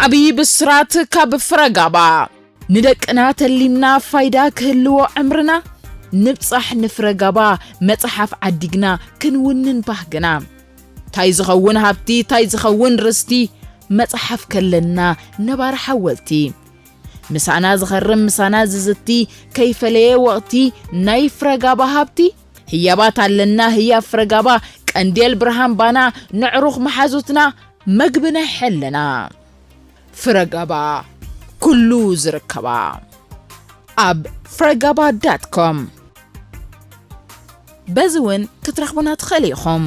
ዓብዪ ብስራት ካብ ፍረጋባ። ንደቅና ተሊምና ፋይዳ ክህልዎ ዕምርና፣ ንብጻሕ ንፍረጋባ መጽሓፍ ዓዲግና ክንውንን ባህግና። ታይ ዝኸውን ሃብቲ፣ ታይ ዝኸውን ርስቲ፣ መጽሓፍ ከለና ነባሪ ሓወልቲ። ምሳና ዝኸርም ምሳና ዝዝቲ፣ ከይፈለየ ወቕቲ ናይ ፍረጋባ ሃብቲ። ህያባት ኣለና ህያብ ፍረጋባ፣ ቀንዴል ብርሃን ባና፣ ንዕሩኽ መሓዙትና፣ መግቢ ናይ ሕልና። ፍረጋባ፣ ኩሉ ዝርከባ። ኣብ ፍረጋባ ዳት ኮም። በዚ እውን ክትረኽቡና ትኽእሉ ኢኹም።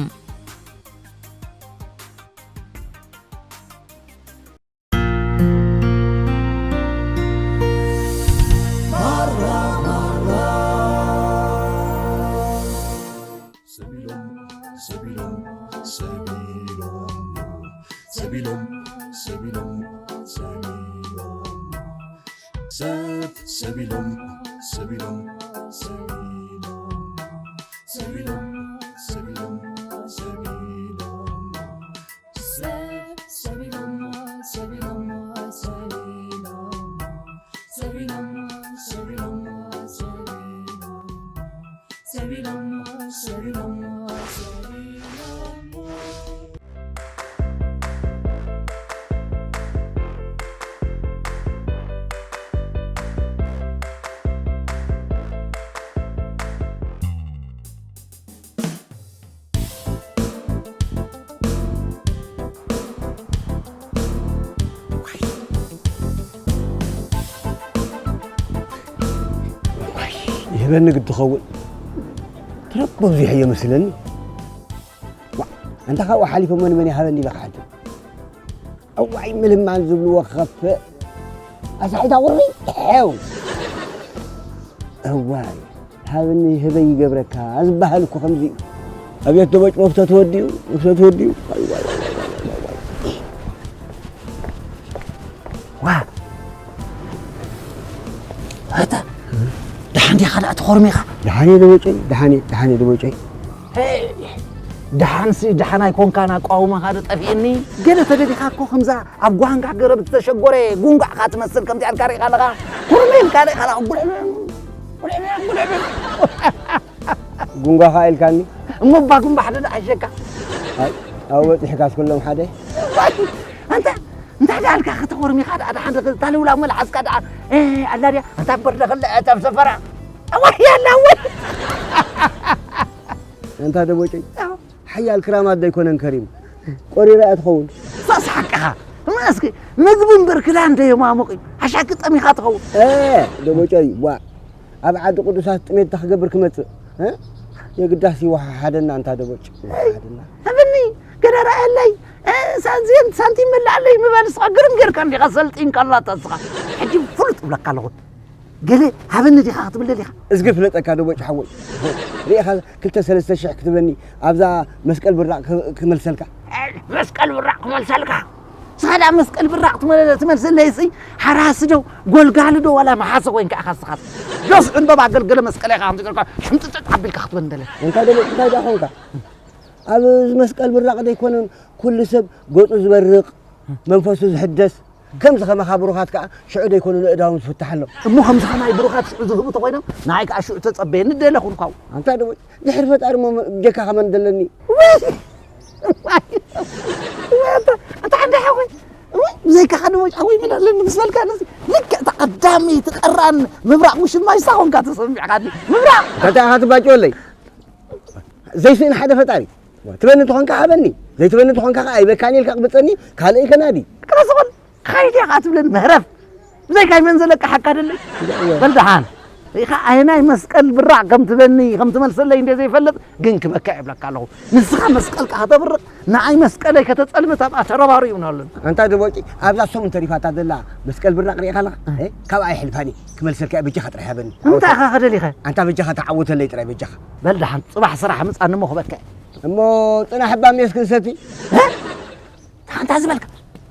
ይህበኒ ግዲ ኸውን። ትረብ በዚሑ እየ መስለኒ። ዋ፣ ኣንታ ካብኡ ሓሊፎሞ ንመን ይሃበኒ ኢለ ክሓትት? እዋይ ምልማን ዝብልዎ ክኸፍእ። ኣሳሒታ ውሪ፣ ሕው። እዋይ፣ ሃብኒ ህበይ ይገብረካ ዝበሃል እኮ ከምዚ እዩ። ኣብየት ደቦጭ መፍቶ ተወዲኡ፣ መፍቶ ተወዲኡ። ዋይ፣ ዋይ፣ ዋይ፣ ዋይ፣ ዋይ፣ ዋይ። ዋ። ኣታ፣ ደሓን ዲኻ ደኣ ተኾርሚኻ? ደሓን እየ ደቦጨይ፣ ደሓን እየ፣ ደሓን እየ ደቦጨይ። ሄይ፣ ደሓንሲ ደሓን ኣይኮንካን ኣቋውማኻ ዶ ጠፊእኒ? ገለ ተደሊኻ እኮ ከምዛ ኣብ ጓንጋ ገረብ ዝተሸጎረ ጉንጓዕካ ትመስል ከምዚኣ ኢልካ ርኢኻ ኣለኻ? ኩርሜልካ ርኢኻ ኣለኻ? ጉልዕምዕም፣ ጉልዕምዕም፣ ጉልዕምዕም። ጉንጓኻ ኢልካኒ? እሞ እባ ጉንባሕ ዶ ደሓሸካ? ኣይ፣ ኣብኡ በጺሕካስ ኩሎም ሓደ? ኣንታ፣ እንታይ ደኣ ኢልካ ከተኾርሚኻ ደኣ ደሓን ርክ-፣ እታ ልውላው መልሓስካ ደኣ፣ እ፣ ኣላ ድያ? ኣንታ እምበር ደኽለ እታ ኣብ ሰፈራ። ኣዋይ፣ ኣላ፣ ኣዋይ። ኣንታ ደቦጨይ፣ ኣዎ። ሓያል ክራማት ዶ ኣይኮነን ከሪሙ? ቆሪራ እያ ትኸውን። ሳስ ሓቅኻ። እማ እስኪ፣ ምግቢ እምበር ክዳን ዶ የማሙቕ እዩ? ሓሻኪ ጠሚኻ ትኸውን። እ፣ ደቦጨይ፣ ዋ። ኣብ ዓዲ ቅዱሳት ጥሜት እንታይ ክገብር ክመጽእ? እ? የግዳስ ይወሓሓደና ኣንታ ደቦጭ፣ ይወሓሓደና። እብኒ፣ ገለ ረኣየለይ፣ እ፣ ሳንቲም፣ ሳንቲም መላኣለይ ምባል ንስኻ ግርም ጌርካ እንዲኻ ሰልጢንካላታ ንስኻ። ሕጂ ፍሉጥ እብለካ ኣለኹ። ገለ ሃበኒ ዲኻ ክትብል ደሊኻ? እዝጊ ፍለጠካ ደቦጭ ሓወይ። ርኢኻ ክልተ ሰለስተ ሽሕ ክትበኒ ኣብዛ መስቀል ብራቕ ክ-፣ ክመልሰልካ። እ፣ መስቀል ብራቕ ክመልሰልካ? ንስኻ ደኣ መስቀል ብራቕ ትመለ-፣ ትመልሰለይ ሲ ሓራሲ ዶ ጎልጋሊ ዶ ዋላ መሓሰ ኮይንካ ኢኻ ንስኻ። ዶስ ዕንበባ ገልገለ መስቀል ኢኻ ከምዚ ጌርካ ሽምጥጥጥ ኣቢልካ ክትበል እንደለ። እንታይ ደለ-፣ እንታይ ደኣ ኾንካ? ኣብ እዚ መስቀል ብራቕ ደይኮነን ኩሉ ሰብ ገጹ ዝበርቕ፣ መንፈሱ ዝሕደስ፣ ከምዚ ከማኻ ብሩኻት ከኣ ሽዑ ደይኮኑ ንእዳዎም ዝፍትሓሎም። እሞ ከምዚ ከማይ ብሩኻት ሽዑ ዝህቡ ተኾይኖም ንዓይ ከኣ ሽዑ ተጸበየኒ ደለ ኹንኳው። ኣንታ ደሞ ድሕሪ ፈጣሪ እሞ ብጀካኻ መን ደለኒ? ውይ! ኣታ፣ ኣታ ሓንዳ ሓወይ፣ እሞ ብዘይካኻ ደሞ ሓወይ መን ኣለኒ ምስ በልካ፣ ነዚ ልክዕ እታ ቀዳመይቲ ቀራን ምብራቕ ውሽማይ ንሳ ኾንካ ተሰሚዕካኒ። ምብራቕ! እንታይ ኢኻ ትባጭወለይ? ዘይስእን ሓደ ፈጣሪ። ትበኒ እንተኾንካ ሃበኒ፣ ዘይትበኒ እንተኾንካ ከኣ ኣይበካን ኢልካ ቅብጸኒ፣ ካልእ ከናዲ። ክበስቑን ኻይድ ኢኻ ትብለኒ፣ መህረፍ። ብዘይካይ መን ዘለቅሓካ ደለይ? እወ። በል ደሓን። ኢኻ ኣየናይ መስቀል ብራቕ ከም ትበኒ፣ ከም ትመልሰለይ እንደ ዘይፈልጥ፣ ግን ክበካ እብለካ ኣለኹ። ንስኻ መስቀልካ ከተብርቕ፣ ንኣይ መስቀለይ ከተጸልምት ኣብኣ ተረባሪቡና ኣሎ። ኣንታ ደቦጪ፣ ኣብዛ ሰሙን ተሪፋታ ዘላ መስቀል ብራቕ ርኢኻ ኣለኻ? እ? እ? ካብኣ ኣይሕልፋን እየ። ክመልሰልካ እየ፣ በጃኻ ጥራይ ሃበኒ። እንታይ ኢኻ ከደሊኸ? ኣንታ በጃኻ ተዓወተለይ ጥራይ በጃኻ። በል ደሓን፣ ጽባሕ ስራሕ ምጻኒ እሞ ክበካ እየ። እሞ ጽናሕ እባ ሜስ ክንሰቲ። እ? ኣንታ ዝበልካ፣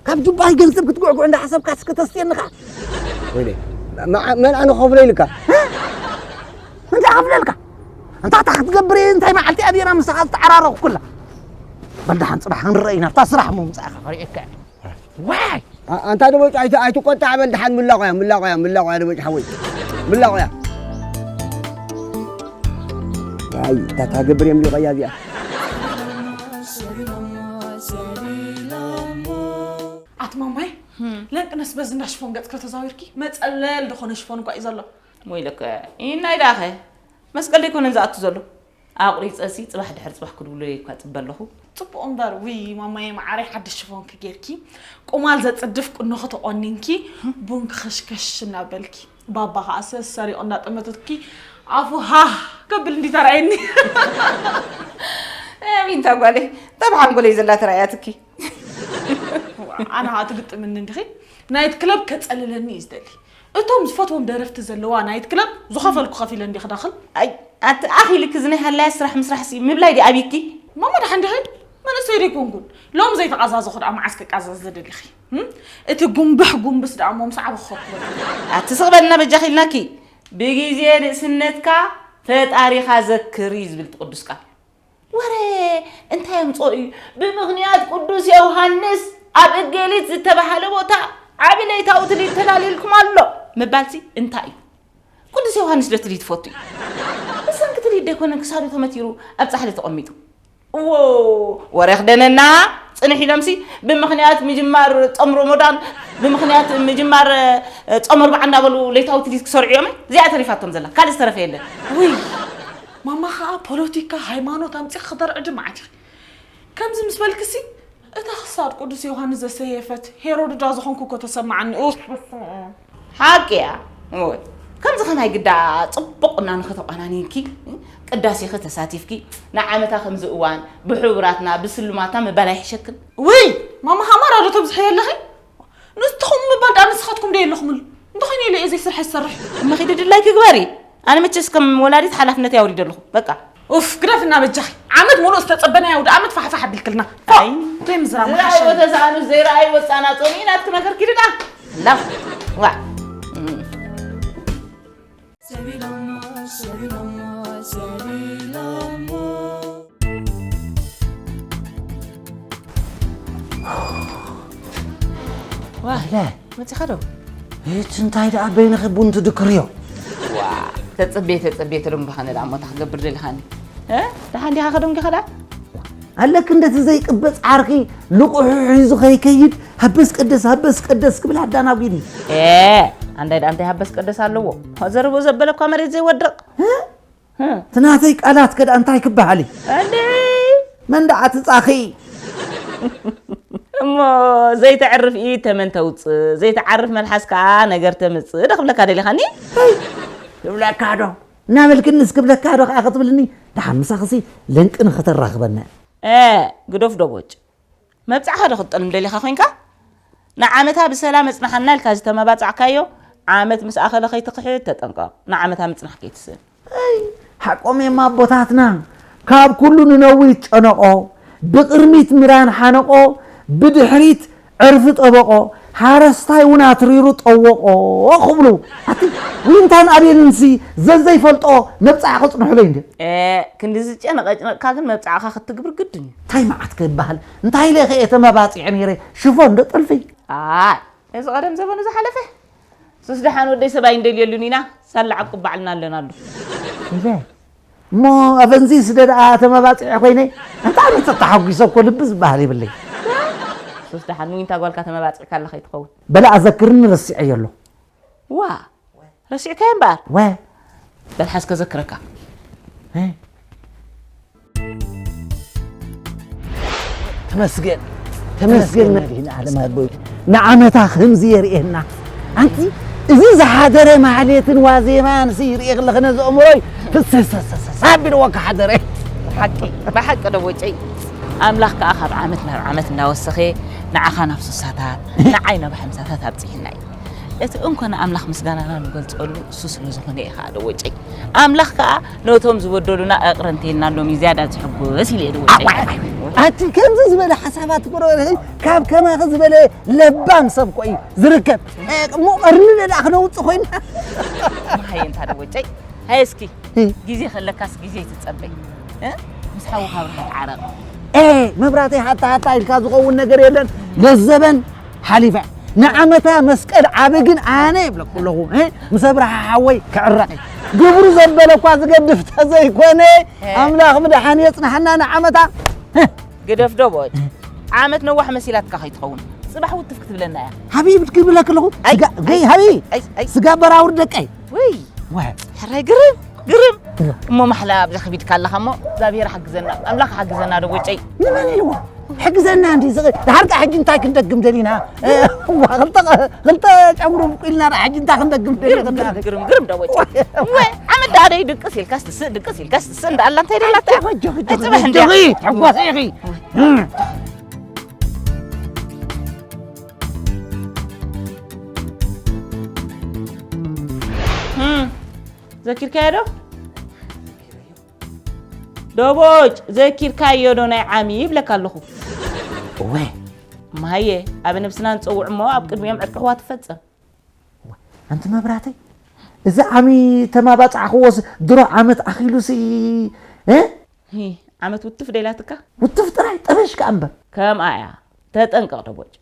ካብ ዱባይ ገንዘብ ክትጉዕጉዕ እንዳሓሰብካ እስከ ተስትየኒ ኸዓ። ወይለይ፣ መዓ-፣ መን ኣነ ክኸፍሎ ኢልካ? እ? እንታይ ከፍለልካ? እንታ እታ ክትገብር እየ፣ እንታይ መዓልቲ እያ ጌና ምሳኻ ዝተዓራረኹ ኩላ? በል ደሓን ጽባሕ ክንረአ ኢና። ኣብታ ስራሕ እሞ ምጻእኻ ክርእየካ እየ። ዋይ! ኣ-፣ ኣንታ ደቦጭ ኣይት-፣ ኣይትቆጣዕ በል ደሓን። ምላቆያ፣ ምላቆያ፣ ምላቆያ ደቦጭ ሓወይ። ምላቆያ። ኣይ፣ እታ ታገብር እዮም ሊቆያ እዚኣ። ኣቲ ማማይ፣ ለንቅነስ በዚ እንዳ ሽፎን ገጽ ከተዛዊርኪ፣ መጸለል ዝኾነ ሽፎን እኳ እዩ ዘሎ። ወይለከ፣ ይናይ ዳኸ? መስቀል ደይኮነን ዝኣቱ ዘሎ? ኣቑሪጸሲ ጽባሕ ድሕሪ ጽባሕ ክድውሎ እኳ ጽበ ኣለኹ። ጽቡቕ እምበር፣ ውይ ማማየ መዓረይ፣ ሓድሽ ሽፎንኪ ጌርኪ፣ ቁማል ዘጽድፍ ቁኖኺ ተቖኒንኪ፣ ቡንኪ ኸሽከሽ እናበልኪ፣ ባባ ኸዓ ሰሰሪቑ እናጠመተትኪ፣ ኣፉ ሃህ ከብል እንዲ ተራእየኒ። ኣሚንታ ጓለይ፣ ጠብ ሓንጎለይ ዘላ ተራእያትኪ። ኣነ ኸዓ ትግጥምኒ እንዲኺ፣ ናይት ክለብ ከጸልለኒ እዩ ዝደሊ። እቶም ዝፈትዎም ደረፍቲ ዘለዋ ናይት ክለብ ዝኸፈልኩ ከፊለ እንዲ ክዳኽል። ኣይ፣ ኣቲ ኣኺልኪ እዚ ናይ ሃላያ ስራሕ ምስራሕ ሲ ምብላይ ዲ ኣቢኪ? ማማ ደሓን ዲኺ? መንእሰይ ዶ ኣይኮንኩን? ሎሚ ዘይተቓዛዘኹ ደኣ መዓስ ክቃዛዘ ደሊኺ? እም? እቲ ጉንብሕ ጉንብስ ደኣ እሞ ምስ ዓበኹ ከብሎ። ኣቲ ስቕ በልና በጃኺ ኢልናኪ። ብግዜ ንእስነትካ ፈጣሪኻ ዘክር እዩ ዝብል እቲ ቅዱስ ቃል። ወረ እንታይ ኣምጽኦ እዩ? ብምኽንያት ቅዱስ ዮሃንስ ኣብ እገሊት ዝተባህለ ቦታ ዓቢ ለይታዊ ትልሂት ተዳልዩልኩም ኣሎ ምባልሲ እንታይ እዩ? ቅዱስ ዮሃንስ ዶ ትልሂት ትፈቱ እዩ? ብሰንኪ ትልሂት ዶ ኣይኮነን ክሳዱ ተመቲሩ ኣብ ጻሕሊ ተቐሚጡ? እዎ፣ ወረ ክደነና ጽንሕ ኢሎምሲ ብምኽንያት ምጅማር ጾም ሮሞዳን፣ ብምኽንያት ምጅማር፣ እ፣ ጾም ኣርብዓ እንዳበሉ ለይታዊ ትልሂት ክሰርዑ እዮም። እዚኣ ተሪፋቶም ዘላ፣ ካልእ ዝተረፈ የለን። ውይ፣ ማማ ኸኣ ፖለቲካ፣ ሃይማኖት ኣምጺኺ ክተርዕዲ መዓት ኢኺ። ከምዚ ምስ በልክሲ፣ እታ ክሳድ ቅዱስ ዮሃንስ ዘሰየፈት ሄሮድዳ ዝኾንኩ እኮ ተሰማዓኒ። ኡፍ፣ በስመ ኣብ። ሓቂ እያ። እወ። ከምዚ ከማይ ግዳ ጽቡቕ ቁናኖኺ ተቆናኒንኪ፣ ቅዳሴኺ ተሳቲፍኪ፣ ንዓመታ ከምዚ እዋን ብሕቡራትና፣ ብስሉማትና ምባል ኣይሕሸክን? ውይ፣ ማማ ሃማራ ዶ ተብዝሕዮ ኣለኺ? ንስኹም ምባል ደኣ ንስኻትኩም ዶ የለኹምሉ? እንተኾይኑ ኢለ እየ ዘይስራሕ ዝሰርሕ። እሞ ኺዲ ድላይኪ ግበሪ። ኣነ መቸስ ከም ወላዲት ሓላፍነተይ ኣውሪደ ኣለኹ። በቃ። ኡፍ፣ ግደፍና በጃኺ። ዓመት ሙሉእ ዝተጸበናዮ ኣውደ ዓመት ፋሕፋሕ ኣቢልክልና። ፎእ! ኣይ። ዘይምዝራብ ዝረኣይዎ ምሓሸኒ። ተሳኣኑስ ዘይረኣይዎ ጻናጾን እዩ ናትኪ ነገር ኪዲ ደኣ። ላፍ። ዋ። እም። ዋለ፣ መጺኻ ዶ? እቲ እንታይ ደኣ በይንኺ ቡን ትድክርዮ? ዋ፣ ተጸብየ፣ ተጸብየ፣ ተደንጉኻኒ ደኣ እሞ እንታይ ክገብር ደሊኻኒ? እ? ደሓን ዲኻ ከደንጉኻ ደኣ? ኣለክ እንደቲ ዘይቅበጽ ዓርኺ ልቑሑ ሒዙ ከይከይድ ሃበስ ቀደስ፣ ሃበስ ቀደስ ክብል ኣዳናጒኒ። ኤ፣ ኣንዳይ ደኣ እንታይ ሃበስ ቀደስ ኣለዎ? ዘረብኡ ዘበለ እኳ መሬት ዘይወድቕ። እ? እ። እቲ ናተይ ቃላት ከ ደኣ እንታይ ክበሃል እዩ? እንዴ! መን ደኣ ትጻኺ? እሞ ዘይተዕርፍ ኢድ ተመን ተውጽእ፣ ዘይተዓርፍ መልሓስ ከኣ ነገር ተምጽእ ዶ ክብለካ ደሊኻኒ? ሄይ! ክብለካ ዶ? እናበልክንስ ክብለካ ዶ ከኣ ክትብልኒ? ደሓን ምሳኽሲ ለንቅን ከተራኽበና። እ፣ ግደፍ ዶ ቦጭ። መብጻዕኻ ዶ ክትጠልም ደሊኻ ኮይንካ? ንዓመታ ብሰላም ኣጽናሓና ኢልካ ዝተመባጻዕካዮ፣ ዓመት ምስ ኣኸለ ከይትኽሕድ ተጠንቀቕ። ንዓመታ ምጽናሕ ከይትስእን። ኣይ፣ ሓቆም እዮም ኣቦታትና። ካብ ኩሉ ንነዊት ጨነቆ፣ ብቕድሚት ምራን ሓነቆ፣ ብድሕሪት ዕርፊ ጠበቆ፣ ሓረስታይ እውን ኣትሪሩ ጠወቆ ክብሉ። ኣቲ ዊንታን ኣቤልንሲ ዘዘይፈልጦ መብጻዕ ከጽንሑለይ እንድዮም። ኤ፣ ክንዲ ዝጨነቐጭነቕካ ግን መብጻዕኻ ክትግብር ግድን እዩ። እንታይ መዓት ከይበሃል፣ እንታይ ኢለ ከ እየ ተመባጺዐ ነይረ? ሽፎን ዶ ጥልፊ? ኣይ፣ እዚ ቀደም ዘበኑ ዝሓለፈ። ሱስ ደሓን ወደይ ሰብኣይ እንደልየሉን ኢና፣ ሳላ ዓቁብ ባዕልና ኣለናሉ። ኢለ። እሞ ኣፈንዚስ ደ ደኣ ተመባጺዐ ኮይነ፣ እንታይ መጸ ተሓጒሰ እኮ ልቢ ዝበሃል የብለይ። ሱስ ደሓን ዊንታ ጓልካ ተመባጺዕካ ኣለኻ ይትኸውን። በላ ኣዘክርኒ ረሲዐዮ ኣለኹ። ዋ፣ ረሲዕካዮ እምበኣር። ወ። በል ሓዝ ከዘክረካ። እ? ተመስገን፣ ተመስገን ተመስገን። መድህን ዓለም ኣቦይ። ንዓመታ ከምዚ የርእየና። ኣንቲ፣ እዚ ዝሓደረ ማህሌትን ዋዜማን ሲ ይርኢ ከለኹ ነዚ ኣእምሮይ ፍስስስስስ ኣቢልዎ ክሓደረ። ብሓቂ፣ ብሓቂ ዶ ቦጨይ? ኣምላኽ ከኣ ካብ ዓመት ናብ ዓመት እናወሰኸ ንዓኻ ናብ ስሳታት፣ ንዓይ ናብ ሓምሳታት ኣብጺሕና እዩ። እቲ እንኮ ንኣምላኽ ምስጋናና ንገልጸሉ እሱ ስለ ዝኾነ እዩ ከኣ ዶ ቦጨይ? ኣምላኽ ከኣ ነቶም ዝበደሉና እቕረ እንተኢልናሎም እዩ ዝያዳ ዝሕጎስ ኢለ እየ ዶ ቦጨይ። ኣንቲ ከምዚ ዝበለ ሓሳባት ትቕርበልኺ ካብ ከማኺ ዝበለ ለባም ሰብ እኮ እዩ ዝርከብ። እሞ ቀርኒ ደኣ ክነውጽእ ኮይና። መሃየንታ ዶ ቦጨይ? ሃየ እስኪ፣ እ። ግዜ ከለካስ ግዜ ትጸበይ። እ? ምስ ሓውኻ ኣብርሃ ተዓረቕ። መብራተይ ሃታ ሃታ ኢልካ ዝኸውን ነገር የለን። ለዘበን ሓሊፋ ንዓመታ መስቀል ዓቢ ግን ኣነ ይብለኩ ኣለኹ። እ? ምስ ኣብርሃ ሓወይ ክዕረቕ እዩ። ግብሩ ዘበለ እኳ ዝገድፍ ተዘይኮነ ኣምላኽ ብደሓን የጽንሓና ንዓመታ። እ? ግደፍ ዶ ቦጭ። ዓመት ነዋሕ መሲላትካ ከይትኸውን። ጽባሕ ውትፍ ክትብለና እያ። ሃቢ ብትክብለክ ኣለኹ። ኣይ፣ ስጋ ኣይ፣ ገይ ሃቢ። ኣይ፣ ኣይ። ስጋ በራውር ደቀይ። ውይ። ወ። ሕራይ ግርም፣ ግርም። ግርም። እሞ ማሕላ ኣብዛ ከቢድካ ኣለኻ እሞ እግዚኣብሔር ሓግዘና፣ ኣምላኽ ሓግዘና ዶ ቦጨይ። ንመን ኢልዎ? ሕግዘና እንዲ ዝቕ-፣ ድሓር ከኣ ሕጂ እንታይ ክንደግም ደሊና? እ፣ ዋ፣ ክልተ፣ ክልተ ጨጉሩ ብቁልና ደኣ ሕጂ እንታይ ክንደግም ደሊና? ግርም፣ ግርም፣ ግርም፣ ግርም ዶ ቦጨይ። ወ። ወይ፣ ዓመት ደኣ ደይ ድቅስ ኢልካስ ትስእ፣ ድቅስ ኢልካስ ትስእ እንዳኣላ እንታይ ደላታ? ኣጆኺ፣ ኣጆኺ፣ ኣጆኺ፣ ጽባሕ እንድያ። ኣጆኺ፣ ትሕጓሰ ኢኺ። እም፣ ዘኪርካዮ ዶ? ዶቦጭ፣ ዘኪርካዮ ዶ ናይ ዓሚ ይብለካ ኣለኹ። እወ። እማሃየ፣ ኣብ ነብስና ንጸውዕ እሞ ኣብ ቅድሚኦም ዕርቂ ህዋ ትፈጸም። ኣንቲ መብራተይ፣ እዚ ዓሚ ተማባጻዕኽዎስ ድሮ ዓመት ኣኺሉሲ፣ እ? ሂ፣ ዓመት ውትፍ ደይላትካ? ውትፍ ጥራይ ጠበሽ ከኣ እምበር። ከምኣ እያ። ተጠንቀቕ ዶቦጭ።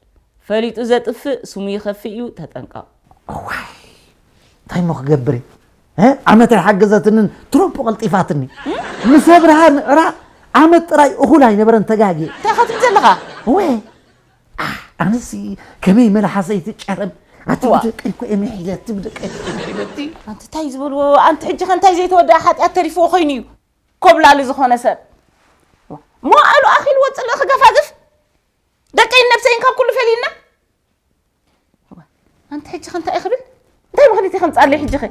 ፈሊጡ ዘጥፍእ ስሙ ይኸፍእ እዩ፣ ተጠንቀቕ። እዋይ፣ እንታይ እሞ ክገብር እየ? እ? ዓመት ኣይሓገዘትንን፣ ትሮምፖ ቀልጢፋትኒ። ምስ ኣብርሃ ምዕራቕ ዓመት ጥራይ እኹል ኣይነበረን፣ ተጋግየ። እንታይ ኢኻ ትብል ዘለኻ? እወ። ኣህ፣ ኣነሲ ከመይ መላሓሰይ ትጨረም። ኣቲ ዋ። ብደቀይ እኮ እየ ምሒለቲ፣ ብደቀይ እየ ምሒለቲ። ኣንቲ እንታይ ዝበልዎ? ኣንቲ ሕጂ ኸ እንታይ ዘይተወደኣ ሓጢኣት ተሪፍዎ ኮይኑ እዩ? ኮብላሊ ዝኾነ ሰብ። ዋ። መዋእሉ ኣኺልዎ ጽልኢ ክገፋግፍ? ደቀይን ነብሰይን ካብ ኩሉ ፈሊና? ዋ። ኣንቲ ሕጂ ኸ እንታይ እየ ክብል? እንታይ ምኽንያት እየ ከምጻለይ ሕጂ ኸ?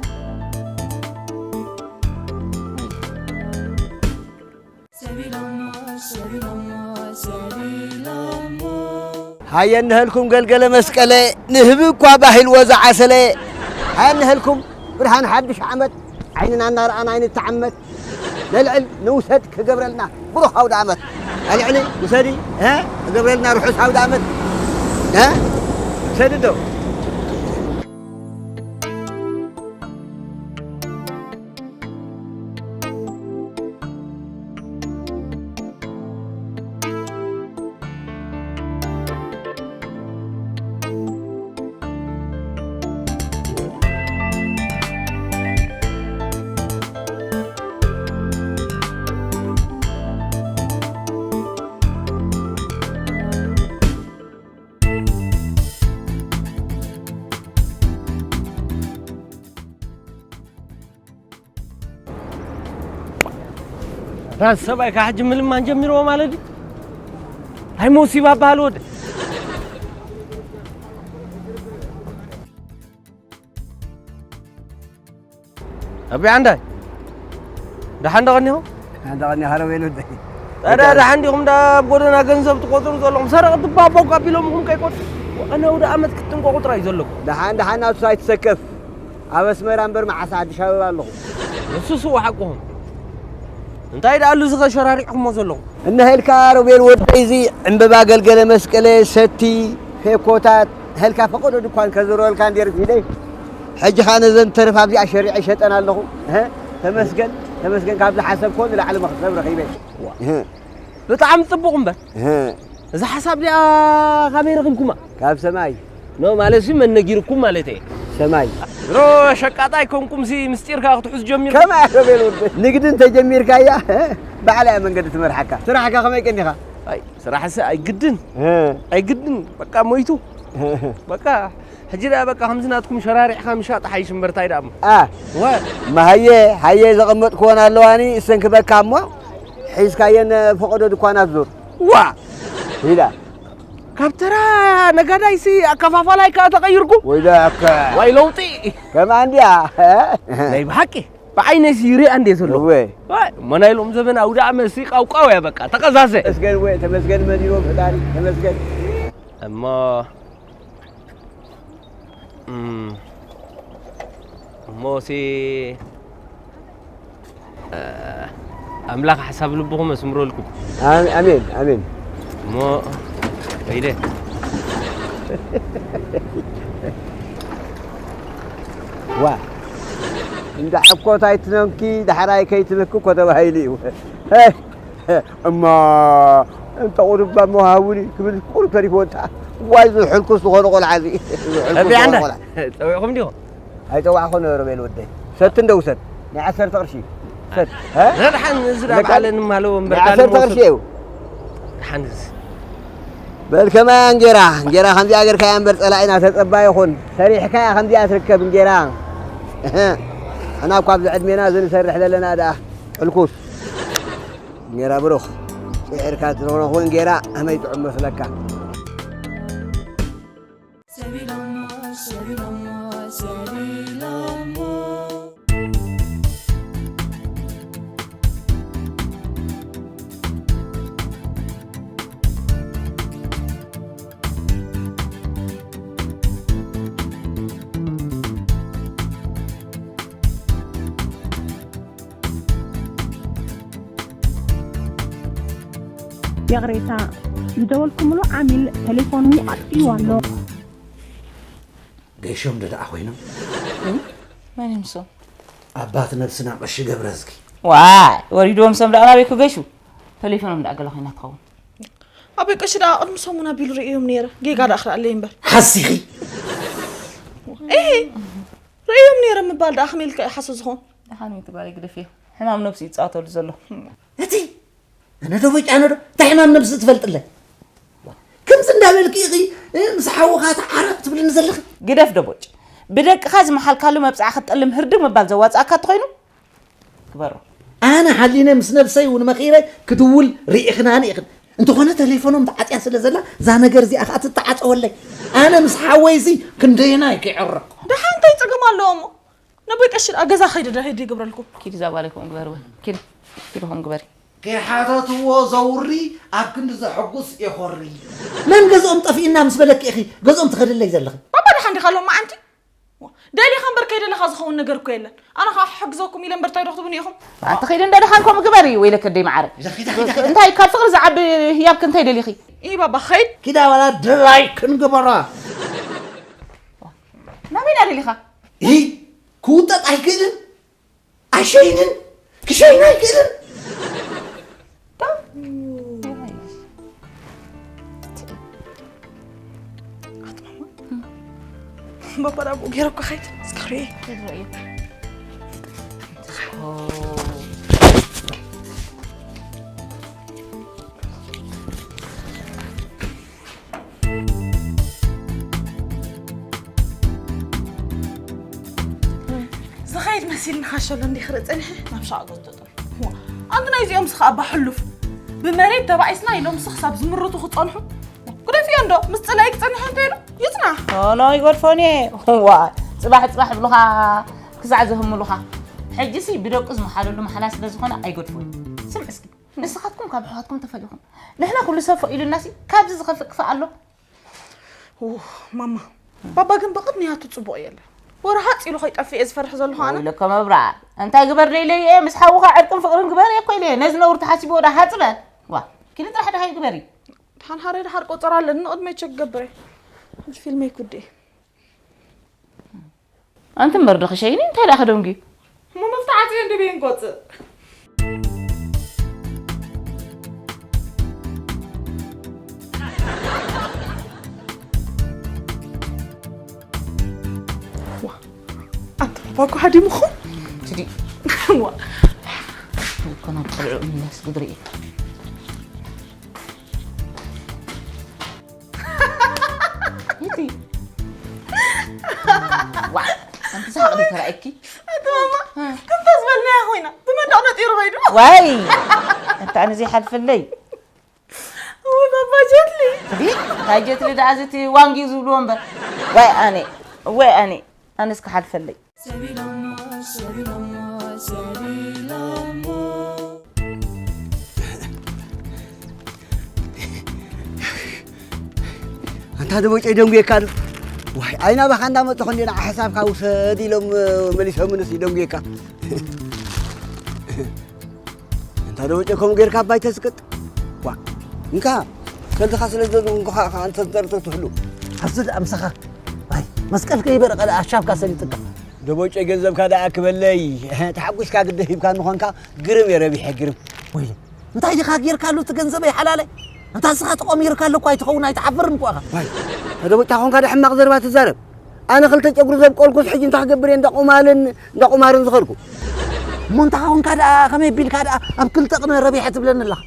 ሃየ እንሀልኩም ገልገለ መስቀለ፣ ንህቢ እኳ ባህ ኢልዎ ዝዓሰለ። ሃየ እንሀልኩም ብርሃን ሓድሽ ዓመት፣ ዓይንና እናረኣና ኣይንተዓመት። ነልዕል ንውሰድ ክገብረልና ብሩኽ ኣውደ ዓመት። ኣልዕሊ ውሰዲ፣ እ? ክገብረልና ርሑስ ኣውደ ዓመት። እ? ውሰዲ ዶ? ራስ ሰብኣይ ካብ ሕጂ ምልማን ጀሚርዎ ማለት እዩ። ኣይ ሞሲባ በሃል ወደ። ኣቢ ዓንዳይ፣ ደሓን ዶ ቀኒኹም? ደሓን ዶ ቀኒኻ ረቤል ወደይ? ታዲያ ደሓን ዲኹም? እንዳ ኣብ ጎደና ገንዘብ ትቆጽሩ ዘለኹም ሰረቕቲ ባቦ እኮ ኣቢሎምኹም ከይቆጽሩ። ኣነ ኣውደ ዓመት ክትጥንቀቑ ጥራይ ዘለኩም። ደሓን፣ ደሓን፣ ናቱ ኣይትሰከፍ። ኣብ ኣስመራ እምበር መዓስ ኣዲስ ኣበባ ኣለኹ። ንሱስ እወ ሓቅኹም። እንታይ ደኣሉ እዚ ኸ ሸራሪዕኩሞ ዘለኹም? እነሀልካ ሮቤል ወደይ፣ እዚ ዕምበባ ገልገለ መስቀለ፣ ሰቲ፣ ፌኮታት፣ ሀልካ ፈቐዶ ድኳን ከዝረወልካ እንድየ ርፊደይ። ሕጂ ኸኣ ነዘን ተረፍ ኣብዚኣ ሸሪዐ ይሸጠን ኣለኹ። እህ፣ ተመስገን፣ ተመስገን፣ ካብ ዝሓሰብክዎ ንላዕሊ መኽሰብ ረኺበ። ዋ። እህ። ብጣዕሚ ጽቡቕ እምበር። እህ። እዛ ሓሳብ እዚኣ ካበይ ረኺብኩማ? ካብ ሰማይ። ኖ፣ ማለትሲ መን ነጊርኩም ማለት እየ። ሰማይ። ድሮ ሸቃጣ ኣይኮንኩምሲ ምስጢርካ ክትሕዙ ጀሚርኩም። ከመይ ኣረቤል ወደ ንግዲ እንተጀሚርካያ፣ ባዕላ እያ መንገዲ ትመርሓካ። ስራሕካ ከመይ ቀኒኻ? ኣይ፣ ስራሕሲ ኣይግድን። እ። ኣይግድን። በቃ ሞይቱ። በቃ፣ ሕጂ ደኣ በቃ ከምዚ ናትኩም ሸራሪሕካ ምሻጥ ሓይሽ እምበር ታይ ደኣ እሞ። ኣ። ወ። መሃየ፣ ሃየ ዘቐመጥክወን ኣለዋኒ፣ እሰን ክበካ እሞ፣ ሒዝካየን ፈቐዶ ድኳናት ዙር። ዋ! ኢላ። ካብ ተራ ነጋዳይሲ ኣከፋፋላይ ከኣ ተቐይርኩም? ወይ ደኣ ኣከ-፣ ዋይ ለውጢ! ከምኣ እንድያ። ናይ ብሓቂ ብዓይነይሲ ይሪኣ እንድየ ዘለኹ። እወ። ዋይ፣ እሞ ናይ ሎም ዘበን ኣውደ ዓመትሲ ቃውቃው እያ በቃ፣ ተቐዛዘ። ተመስገን እወ፣ ተመስገን መዲኖ ፈጣሪ፣ ተመስገን። እሞ፣ እም፣ እሞሲ ኣምላኽ ሓሳብ ልብኹም ኣስምረልኩም። ኣም-፣ ኣሜን፣ ኣሜን። እሞ ከይደ። ዋ፣ እንዳ ሕኮት ኣይትነንኪ፣ ዳሕራይ ከይትብኪ እኮ ተባሂሉ እዩ። እሞ እንተ ቁሩብ እሞ ሃቡኒ ክብል ቁሩብ ተሪፍዎ እንታ። ዋይ፣ እዚ ሕልኩስ ዝኾነ ቆልዓ እዚ። እዚ ሕልኩስ ኣቢ ኣንዳ፣ ዝኾነ ቆልዓ። ጸዊዕኹም ዲኹም? ኣይጸዋዕኹን ነበረ ቤል ወደይ። ሰቲ እንደ ውሰድ። ናይ ዓሰርተ ቅርሺ። ሰት። እ? ደሓን እዚ ደኣ ለካ በዓለን ማለዎ እምበር ናይ ዓሰርተ ካልእ ቅርሺ እዩ። ደሓን እዚ። በል ከማያ እንጌራ፣ እንጌራ ከምዚኣ ጌርካያ እምበር ጸላኢና ተጸባይ ይኹን። ሰሪሕካያ ከምዚኣ ትርከብ እንጌራ። ኣና እኳ ኣብዚ ዕድሜና እዚ ንሰርሕ ዘለና ደኣ ሕልኩስ። እንጌራ ብሩኽ። ጽዒርካ ትረኽቦ እንጌራ ከመይ ጥዑም መስለካ። ይቕሬታ፣ ዝደወልኩምሉ ዓሚል ተሌፎኑ ኣጥፊኡ ኣሎ። ገይሾም ዶ ደኣ ኮይኖም? መን እዮም ንሶም? ኣባት ነብስና ቀሺ ገብረዝጊ። ዋይ፣ ወሪድዎም፣ ሶም ደኣ ናበይ ክገሹ? ተሌፎኖም ደኣ ገለ ኮይና ትኸውን። ኣቦይ ቀሺ ደኣ ቅድሚ ሰሙን ኣቢሉ ርእዮም ነይረ። ጌጋ ደኣ ክረኣለይ እምበር። ሓሲኺ? እሂ፣ ርእዮም ነይረ ምባል ደኣ ከመይ ኢልካ እዩ ሓሶት ዝኾን? ደሓን እዩ፣ እቲ ጓለይ ግደፍዮ። ሕማም ነብሱ እዩ ዝጻወተሉ ዘሎ። እቲ ኣነ ዶ በጫ፣ ኣነ ዶ እንታይ ሕማም ነብሲ ትፈልጥለ? ከምዚ እንዳበልኪ ኢኺ፣ እ፣ ምስ ሓውኻ ተዓረቕ ትብልኒ ዘለኺ? ግደፍ ደቦጭ። ብደቅኻ ዝመሓልካሉ መብጽዓ ክትጠልም ህርድግ ምባል ዘዋጽኣካ እንተኾይኑ ግበሮ። ኣነ ሓሊነ ምስ ነብሰይ እውን መኺረ ክድውል ርኢኽናኒ ኢኽን። እንተኾነ ተሌፎኖም ተዓጽያ ስለ ዘላ እዛ ነገር እዚኣ ኸኣ ትተዓጸወለይ። ኣነ ምስ ሓወይሲ ክንደየናይ ከይዕረቕ? ደሓን እንታይ ጸገም ኣለዎ እሞ? ነቦይ ቀሺ ደኣ ገዛ ኸይደ ዶ ሄደ ይግብረልኩም? ኪዲ እዛ ጓለይ ከምኡ ግበሪ ወይ። ኪዲ፣ ኪዲ ከምኡ ግበሪ። ከይሓተትዎ ዘውሪ ኣብ ክንዲ ዘሐጉስ የኾሪ። መን ገዝኦም ጠፊእና ምስ በለኪ ኢኺ ገዝኦም ትኸድለይ ዘለኺ? ባባ ደሓን ዲኻ ሎም መዓንቲ? ደሊኻ እምበር ከይደለኻ ዝኸውን ነገር እኮ የለን። ኣነ ኸዓ ክሕግዘኩም ኢለ እምበር እንታይ ዶ ክትብሉኒ ኢኹም? ኣቲ ኸይዲ እንዳ ደሓን ከምኡ ግበሪ ወይለከ ደይ መዓረ። እንታይ ካብ ፍቕሪ ዝዓቢ ህያብኪ እንታይ ደሊኺ? ኢ ባባ ኸይድ። ኪዳ ዋላ ድራይ ክንግበራ። ናበይ ደሊኻ? ኢ ክውጠጥ ኣይክእልን፣ ኣይሸይንን፣ ክሸይን ኣይክእልን። ኣትማማ፣ ባባ ናብኡ ገይረ እኮ ኸይድ፣ እስኪ ርእየ። ዝኸይድ መሲልኒ ካሸሎ እንዲ ክርኢ ጸኒሐ ናብ ሻቕ ገዝቶ ጠልኩ። እዋ፣ ኣንቲ ናይዚኦም ስኻ ኣባ ሕሉፍ። ብመሬት ተባኢስና ኢሎም ስኽሳብ ዝምርቱ ክጸንሑ። ግደፍዮ እንዶ፣ ምስ ጽላኢ ክጸንሕ እንተ ኢሉ ይጽናሕ። ኖ፣ ኖ፣ ይገድፎን እየ። እዋ፣ ጽባሕ፣ ጽባሕ ብሉኻ ክሳዕ ዘህምሉኻ። ሕጂሲ ብደቁ ዝመሓለሉ መሓላ ስለ ዝኾነ ኣይገድፎን። ስምዕ እስኪ። ንስኻትኩም ካብ ኣሕዋትኩም ተፈሊኹም። ንሕና ኩሉ ሰብ ፈቒዱልናሲ፣ ካብዚ ዝኸፍእ ክፋእ ኣሎ? ኡፍ፣ ማማ፣ ባባ ግን ብቕድሚያቱ ጽቡቕ የለን። ወረ ሃጽ ኢሉ ከይጠፍእ እየ ዝፈርሕ ዘለኹ ኣነ። ወይለከ መብርዓ፣ እንታይ ግበር ደይለይ እየ፣ ምስ ሓውኻ ዕርቅን ፍቕርን ግበር እየ እኮ ኢለ እየ። ነዚ ነውሪ ተሓሲብዎ ዳ ሃጽ በል። ዋ፣ ኪዲ ጥራሕ ደሃይ ግበሪ። ድሓን ሃረ ድሓር ቆጸራ ኣለኒ፣ ንቕድመይ ቸክ ገብረ። ሕጂ ፊልመይ ኩዴ። ኣንቲ እምበር ዶ ክሸይኒ እንታይ ደኣ ከደንጉ? እሞ መፍትሕ ዓጽየ እንድብየን ቆጽእ። ዋ፣ ኣንተ ባባ እኮ ሃዲምኹም። ትዲ። ዋ። እኮ ናብ ቆልዑ ምለስ ግድሪ እዩ። ይእቲ። ዋ፣ ኣንቲ ሳቕ ዶ ተራእየኪ? ኣቲ ማማ፣ እ። ከምታ ዝበልናያ ኮይና፣ ብመንደቕ ነጢሩ ከይዱ። ዋይ፣ ኣንቲ ኣነ ዘይሓልፈለይ። ወይ ባባ ጀትሊ። ዲ፣ እንታይ ጀትሊ ደኣ እዚ እቲ ዋንጊ ዝብልዎ እምበር። ዋይ ኣነ፣ ወይ ኣነ፣ ኣነስ ክሓልፈለይ። ኣንታ ደቦጨ ይደንጉየካ ዶ? ዋይ፣ ኣይና ባኻ እንዳመጡ ክንዲ ንዓ ሕሳብካ ውሰድ ኢሎም መሊሶምንስ ይደንጉየካ። ኣንታ ደቦጨ ከምኡ ጌርካ ኣባይ ተስቅጥ። ዋ፣ እንካ፣ ከልድኻ ስለ ዝደንጉኻ፣ እንካ፣ እንተ ዝጠርጥር ትህሉ። ኣብዚ ደኣ ምሳኻ። ዋይ፣ መስቀል ከይበረቐ ደኣ ኣሻብካ ሰሊጥካ። ደቦጨ ገንዘብካ ደኣ ክበለይ፣ ተሓጒስካ ግደ ሂብካ ምዃንካ ግርም እየ ረቢሐ፣ ግርም። ወይለ፣ እንታይ ዲኻ ጌርካሉ እቲ ገንዘበይ ሓላለይ? እንታ ንስኻ ተቖሚርካ ኣሎ እኳ ኣይትኸውን ኣይትሓፍርን እኳ ኢኻ። ዋይ፣ ተደቦጭ፣ እንታይ ኾንካ ዳ ሕማቕ ዘረባ ትዛረብ? ኣነ ክልተ ጨጉሪ ዘብቆልኩስ ሕጂ እንታይ ክገብር እየ እንዳ ቁማልን እንዳ ቁማርን ዝኸድኩ? እሞ እንታይ ኾንካ ደኣ ከመይ ቢልካ ደኣ ኣብ ክልተ ቅነ ረቢሐ ትብለኒ ኣለኻ?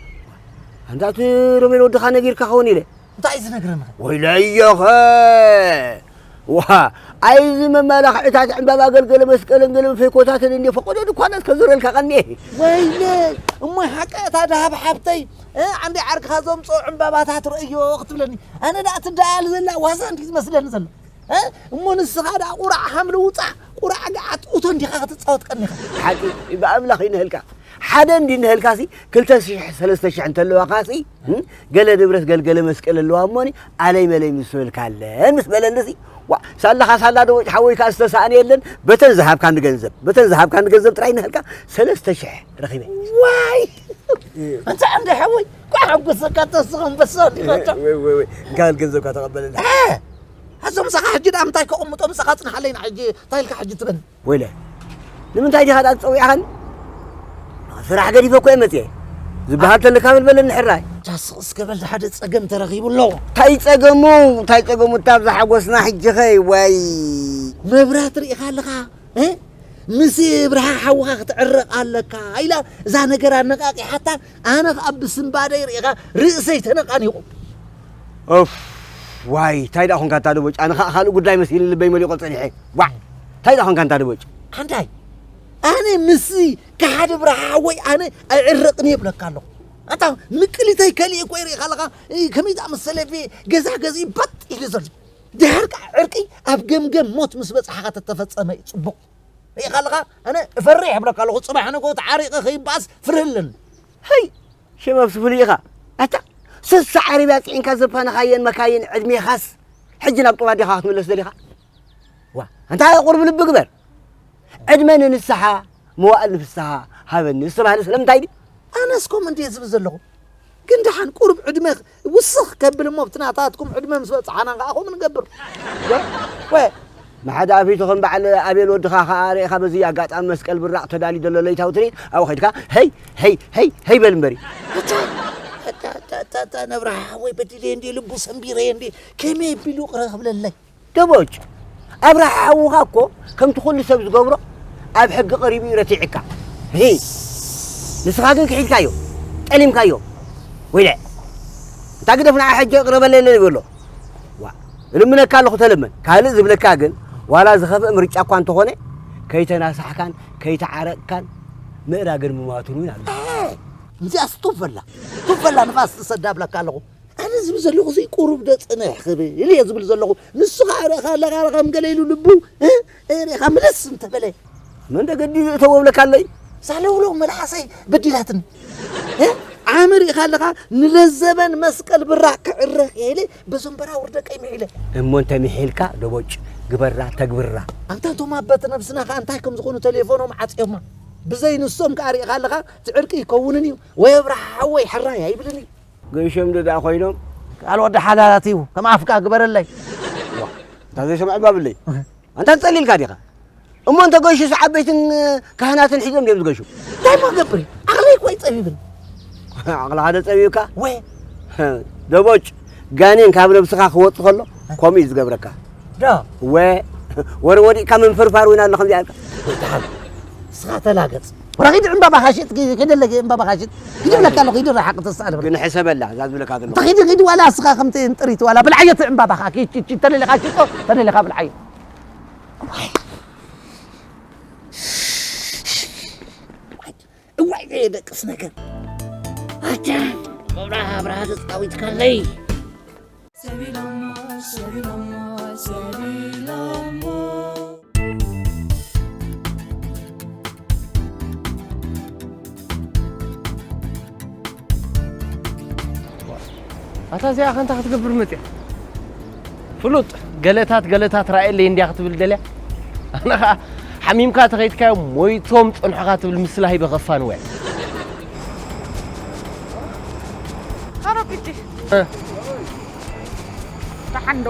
ኣንታ እቲ ሮቤል ወድኻ ነጊርካ ኸውን ኢለ። እንታይ እዩ ዝነግረኒ? ወይለዮኸ! ዋ፣ ኣይዚ መመላኽዕታት ዕምባባ ገልገለ መስቀልን ገለ ፈኮታትን እንዲ ፈቆዶ ድኳናት ከዙረልካ ቀኒ። ወይለ፣ እሞ ሓቂ እታ ደሃብ ሓብተይ፣ እ፣ ዓንዲ ዓርክኻ ዘምጽኦ ዕምባባታት ርእዮ ክትብለኒ። ኣነ ደኣ ትደኣል ዘላ ዋዛ እንዲ ዝመስለኒ ዘሎ። እ፣ እሞ ንስኻ ደኣ ቁራዕ ሓምሊ ውጻዕ፣ ቁራዕ ገዓት እቶ እንዲኻ ክትጻወት ቀኒኻ። ሓቂ፣ ብኣምላኽ ይንህልካ። ሓደ እንዲ ንህልካሲ፣ ክልተ ሽሕ፣ ሰለስተ ሽሕ እንተለዋኻሲ፣ እም፣ ገለ ንብረት ገልገለ መስቀል ኣለዋ እሞኒ፣ ኣለይ መለይ ምስ በልካለን ምስ በለንሲ፣ ዋ፣ ሳላኻ ሳላ ዶ ሓወይ ከኣ ዝተሳእነ የለን፣ በተን ዝሃብካኒ ገንዘብ፣ በተን ዝሃብካኒ ገንዘብ ጥራይ ንህልካ ሰለስተ ሽሕ ረኺበ። ዋይ! እንተ እንደ ሓወይ፣ ኳ ሓጎሰካ ተስኻ ኣንበሳ እንዲኻ። ወይ፣ ወይ፣ ወይ፣ እንካ ገንዘብካ ተቐበለኒ። እ! ኣዞም ምሳኻ ሕጂ ደኣ ምንታይ ከቐምጦም ምሳኻ ጽንሓለይና ሕጂ፣ እንታይ ኢልካ ሕጂ ትበል? ወይለ፣ ንምንታይ ዲኻ ደኣ ዝጸዊዕኻኒ? ስራሕ ገዲፈ እኮ እየ መጽየ። ዝበሃል ተለካ በል በለኒ ሕራይ። ጃ ስቕ እስከ በል፣ ሓደ ጸገም ተረኺቡ ኣሎ። እንታይ ጸገሙ? እንታይ ጸገሙ? እታ ኣብዛ ሓጎስና ሕጂ ኸይ፣ ወይ። መብራት ርኢኻ ኣለኻ? እ? ምስ ብርሃ ሓውኻ ክትዕረቕ ኣለካ ኢላ እዛ ነገር ኣነቃቂሓታ፣ ኣነ ኸኣ ብስንባደይ ርኢኻ ርእሰይ ተነቓኒቑ። ኦፍ፣ ዋይ፣ እንታይ ደኣ ኾንካ እንታ ደቦጭ? ኣነ ኸኣ ካልእ ጉዳይ መሲሉ ልበይ መሊቖ ጸኒሐ። ዋዕ፣ እንታይ ደኣ ኾንካ እንታ ደቦጭ? ኣንታይ፣ ኣነ ምስ ከሓዲ ብርሃ ሓወይ ኣነ ኣይዕረቕን እየ እብለካ ኣለኹ። ኣንታ ምቅሊተይ ከሊእ እኮ ይርኢ ከለኻ፣ እ፣ ከመይ ዝኣመሰለ ቤ-፣ ገዛ ገዚኡ ባጥ ኢሉ ዘሎ። ድሓር ከኣ ዕርቂ ኣብ ገምገም ሞት ምስ በጽሓኻ ተተፈጸመ እዩ ጽቡቕ። ርኢኻ ኣለኻ፣ ኣነ እፈርሕ እብለካ ኣለኹ፣ ጽባሕ ንግሆ ተዓሪቐ ከይበኣስ ፍርህ ኣለኒ። ሀይ፣ ሽም ኣብ ስፍሉ ኢኻ። ኣታ፣ ስሳ ዓረብያ ጽዒንካ ዘፋነኻየን መካይን ዕድሜኻስ፣ ሕጂ ናብ ጡባ ዲኻ ክትምለስ ደሊኻ? ዋ፣ ኣንታ ቁሩብ ልቢ ግበር። ዕድመ ንንስሓ፣ መዋእል ንፍስሓ ሃበኒ ዝተባህለ ስለምንታይ ድዩ? ኣነስ ከምኡ እንድየ ዝብል ዘለኹ። ግን ደሓን ቁሩብ ዕድመ ውስኽ ከብል እሞ፣ ኣብቲ ናታትኩም ዕድመ ምስ በጽሓና ከኣ ከምኡ ንገብር። ወ-፣ ወ-፣ ንሓደ ኣፊቱ ከም በዓል ኣቤል ወድኻ ከኣ ርኢኻ፣ በዚ ኣጋጣሚ መስቀል ብራቕ ተዳልዩ ዘሎ ለይታዊ ትርኢት ኣብኡ ኸይድካ፣ ሀይ፣ ሀይ፣ ሀይ፣ ሀይ በል እምበሪ። ኣታ፣ ኣታ፣ ኣታ፣ ኣታ፣ ነብርሃ ሓወይ በዲለየ እንድየ፣ ልቡ ሰንቢረየ እንድየ፣ ከመይ ኣቢሉ ይቕረ ክብለለይ? ደቦጭ፣ ኣብርሃ ሓውኻ እኮ ከምቲ ኩሉ ሰብ ዝገብሮ ኣብ ሕጊ ቀሪቡ እዩ ረቲዕካ። ሂ፣ ንስኻ ግን ክሒድካዮ፣ ጠሊምካዮ። ወይለ፣ እንታ ግደፍ ንዓ ሕጂ ይቕረ በለለይ በሎ። ዋ፣ እልምነካ ኣለኹ ተለመን። ካልእ ዝብለካ ግን፣ ዋላ ዝኸፍእ ምርጫ እኳ እንተኾነ፣ ከይተናሳሕካን ከይተዓረቕካን ምእራግን ምማቱን እውን ኣሎ። እ፣ እዚኣስ ጡፍ በላ፣ ጡፍ በላ ንፋስ ትሰዳ እብለካ ኣለኹ። ኣነ ዝብል ዘለኹ እዚ ቁሩብ ዶ ጽንሕ ክብል እየ ዝብል ዘለኹ። ንሱ ኸኣ ርኢኻ ኣለኻ፣ ርኢኻ ከም ገለ ኢሉ ልቡ፣ እ፣ እ፣ ርኢኻ ምልስ እንተበለ። መን ዶ ገዲዱ እተወ እብለካ ኣለይ? ሳለውለው መልሓሰይ በዲላትኒ። እ፣ ዓሚ ርኢኻ ኣለኻ፣ ንለዘበን መስቀል ብራቕ ክዕረ ክኢለ፣ በዞም በራውር ደቀይ ምሒለ። እሞ እንተ ምሒልካ፣ ደቦጭ፣ ግበራ፣ ተግብራ። ኣንታ እቶም ኣቦ ነብስና ኸኣ እንታይ ከም ዝኾኑ ተሌፎኖም ዓጽዮማ። ብዘይ ንሶም ከኣ ርኢኻ ኣለኻ፣ እቲ ዕርቂ ይከውንን እዩ፣ ወይ ኣብርሃ ሓወይ ሕራይ ኣይብልን እዩ። ገይሾም ዶ ደኣ ኮይኖም? ቃል ወዲ ሓላላት እዩ፣ ከም ኣፍካ ግበረለይ። ዋ፣ እንታ ዘይሰምዐ ባብለይ። ኣንታ ትጸሊልካ ዲኻ? እሞ እንተ ገይሹስ ዓበይትን ካህናትን ሒዞም ድዮም ዝገሹ? እንታይ እሞ ክገብር እዩ? ዓቕለይ እኮ እዩ ጸቢብን። ዓቕልኻ ዶ ጸቢብካ? ወ- ደቦጭ፣ ጋኔን ካብ ነብስኻ ክወጽእ ከሎ ከምኡ እዩ ዝገብረካ። ዶ? ወ-፣ ወረ ወዲቕካ ምንፍርፋር እውን ኣሎ ከምዚኣ ኢልካ። ደሓን፣ ንስኻ ተላገጽ። ወረ ኺድ ዕምባባኻ ሽጥ፣ ኪ-፣ ኪደለኪ ዕምባባኻ ሽጥ። ኪድ ብለካ ኣለኹ፣ ኪድ ርሓቕ ተስኣል ብለካ። ግን ሕሰበላ፣ እዛ ዝብለካ ዘለኹ። እንተ ኺድ፣ ኺድ ዋላ እስኻ ከምቲ እንጥሪት ዋላ ብልዓዮ እቲ ዕምባባኻ፣ ኪ-፣ ኪ-፣ ኪ-፣ ተደሊኻ ሽጦ፣ ተደሊኻ ብልዓዮ። እዋይ፣ ዘየደቅስ ነገር። ኣታ፣ ኣብርሃ፣ ኣብርሃ ተጻዊትካለይ። ኣታ እዚኣ ከ እንታይ ክትገብር መጽያ? ፍሉጥ፣ ገለታት፣ ገለታት ራእየለይ እንድያ ክትብል ደልያ? ኣነ ኸኣ ሓሚምካ ተኸይድካዮ ሞይቶም ጸንሑኻ ትብል ምስላ ሂበ ከፋንወያ። ኣረ ፒቲ። እ። ደሓን ዶ?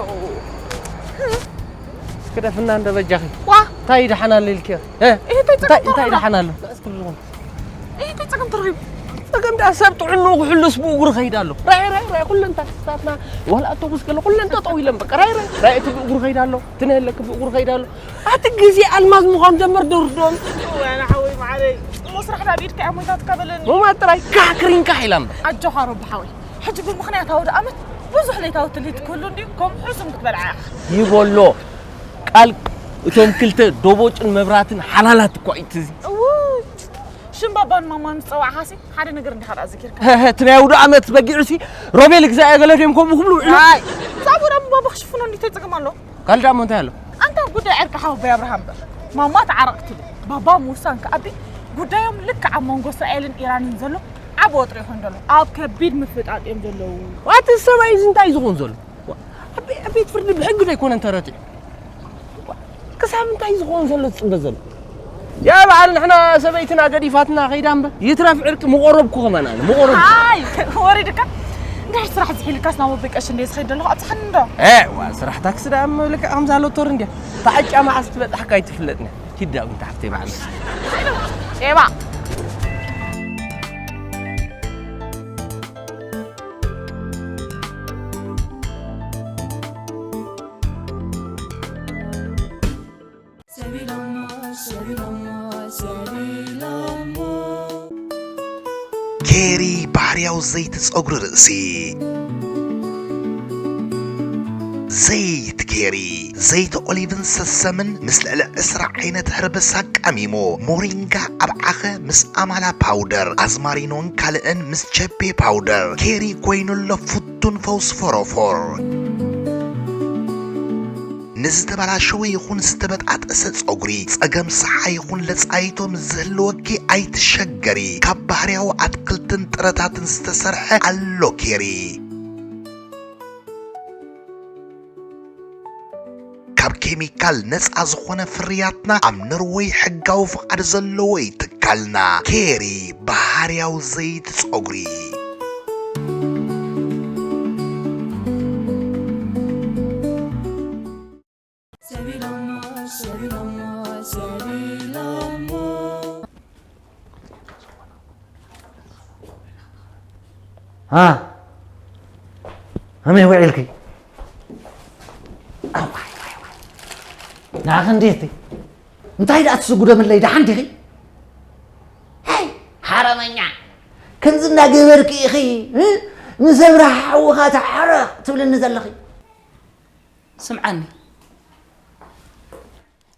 ክደፍና እንዶ በጃኺ። ዋ። እንታይ ደሓን ኣሎ ኢልክዮ? እ? እህ፣ እንታይ እንታይ፣ ጸገም እንታይ ተረኺቡ? ደሓን ኣሎ? እህ፣ እንታይ ጸገም ተረኺቡ? ጸገም ደኣ ሰብ ጥዕንኡ ክሕሉስ ብእግሩ ከይድ ኣሎ። ራይ ራይ ራይ ኩለን ታክስታትና ዋላ ኣውቶቡስ ገለ ኩለን ጠጠው ኢለን በቃ ራይ ራይ ራይ እቲ ብእግሩ ከይድ ኣሎ። እቲ ነህለክ ብእግሩ ከይድ ኣሎ። ኣቲ ግዜ ኣልማዝ ምዃኑ ደመር ደርዶም። ወላ ሓወይ ማዓረይ እሞ ስራሕ ናብ ኢድካ እያ ሞይታትካ በለኒ። ሞማ ጥራይ ካክሪንካ ኢላ እምበር። ኣጆኻ ረቢ ሓወይ። ሕጂ ብምኽንያት ኣውደ ኣመት ብዙሕ ለይታዊ ትልሂት ክህሉ እንድዩ። ከም ሕሱም ክትበልዓ ኢኻ። ይበሎ ቃል እቶም ክልተ ዶቦጭን መብራትን ሓላላት እኳ እዩ ትዝ እውይ ሽምባባን ማማን ምስ ጸዋዕኻሲ ሓደ ነገር እንዲኻ ደኣ ዘኪርካ። እቲ ናይ ኣውደ ኣመት በጊዑሲ ሮቤል ግዛእ ገለ ድዮም ከምኡ ክብሉ ውዒሉ። ኣይ ሳቡር ኣቡ ባባ ክሽፍኖ እንዲተ ጽግም ኣሎ። ካልእ ደኣ እሞ እንታይ ኣሎ? ኣንታ ጉዳይ ዕርቂ ሓወቦይ ኣብርሃም እምበር ማማ ተዓረቕ ክትብል ባባ ምውሳን ከኣቢ ጉዳዮም ልክዕ ኣብ መንጎ እስራኤልን ኢራንን ዘሎ ዓቢ ወጥሪ ይኾን ዘሎ ኣብ ከቢድ ምፍጣጥ እዮም ዘለዉ። ዋቲ ሰብኣይ እዚ እንታይ ዝኸውን ዘሎ? ኣብ ቤት ፍርዲ ብሕጊ ዶ ኣይኮነን ተረቲዑ? ክሳብ እንታይ ዝኸውን ዘሎ ዝጽበ ዘሎ? ያ በዓል ንሕና ሰበይትና ገዲፋትና ከይዳ እምበር ይትረፍ ዕርቂ ምቆረብኩ ከማን ኣነ ምቆረብ ኣይ ወሪድካ እንድሕር ስራሕ ዝሒልካስ ናብ ወበይ ቀሽ እንደ ዝኸይድ ዘለኹ ኣብፅሓኒ እንዶ ዋ ስራሕ ታክሲ ደኣ እሞ ልክዕ ከምዛ ሎቶር እንድያ ተዓጫ መዓስ ትበጣሕካ ኣይትፍለጥን ኪድ ዳዊት ሓፍተይ በዓል ጤባ ኬሪ ባህርያዊ ዘይቲ ጸጉሪ ርእሲ። ዘይቲ ኬሪ፣ ዘይቲ ኦሊቭን ሰሰምን ምስ ልዕሊ ዕስራ ዓይነት ህርብስ ኣቃሚሙ፣ ሞሪንጋ ኣብ ዓኸ ምስ ኣማላ ፓውደር፣ ኣዝማሪኖን ካልእን ምስ ቸቤ ፓውደር፣ ኬሪ ኮይኑ ኣሎ ፍቱን ፈውሲ ፎሮፎር። ንዝተበላሸወ ይኹን ዝተበጣጠሰ ጸጉሪ፣ ጸገም ሰሓ ይኹን ለጻይቶ ምስ ዝህልወኪ ኣይትሸገሪ። ካብ ባህርያዊ ኣትክልትን ጥረታትን ዝተሰርሐ ኣሎ ኬሪ። ካብ ኬሚካል ነጻ ዝኾነ ፍርያትና ኣብ ኖርወይ ሕጋዊ ፍቓድ ዘለዎ እዩ ትካልና። ኬሪ ባህርያዊ ዘይቲ ጸጉሪ። ها همي وعيلكي أواي واي واي ناخن ديتي እንታይ ደኣ ትስጉደ ምለይ ደሓን ዲኺ? ሃይ ሓረመኛ ከምዚ እናገበርኪ ኢኺ ንሰብራ ሓውኻ ተሓረቕ ትብልኒ ዘለኺ። ስምዓኒ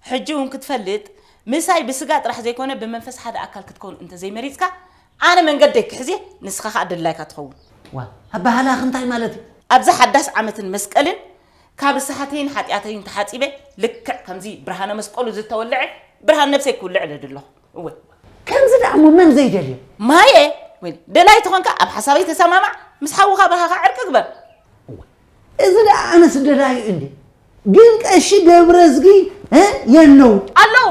ሕጂ እውን ክትፈልጥ ምሳይ ብስጋ ጥራሕ ዘይኮነ ብመንፈስ ሓደ ኣካል ክትከውን እንተዘይመሪፅካ ኣነ መንገደይ ክሕዝየ ንስኻ ከዓ ደላይካ ትኸውን። ዋ ኣባህላኺ እንታይ ማለት እዩ? ኣብዚ ሓዳስ ዓመትን መስቀልን ካብ ርስሓተይን ሓጢኣተይን ተሓፂበ ልክዕ ከምዚ ብርሃነ መስቀሉ ዝተወልዐ ብርሃን ነብሰይ ክውልዕ እደሊ ኣለኹ። እወ። ከምዚ ደኣ እሞ መን ዘይደልዮ? ማየ ወይል ደላይ ተኾንካ ኣብ ሓሳበይ ተሰማማዕ ምስ ሓውኻ ብሃኻ ዕርቂ ግበር። እዚ ደኣ ኣነስ ደላዩ እንዲ ግን ቀሺ ገብረዝጊ የለው ኣለዉ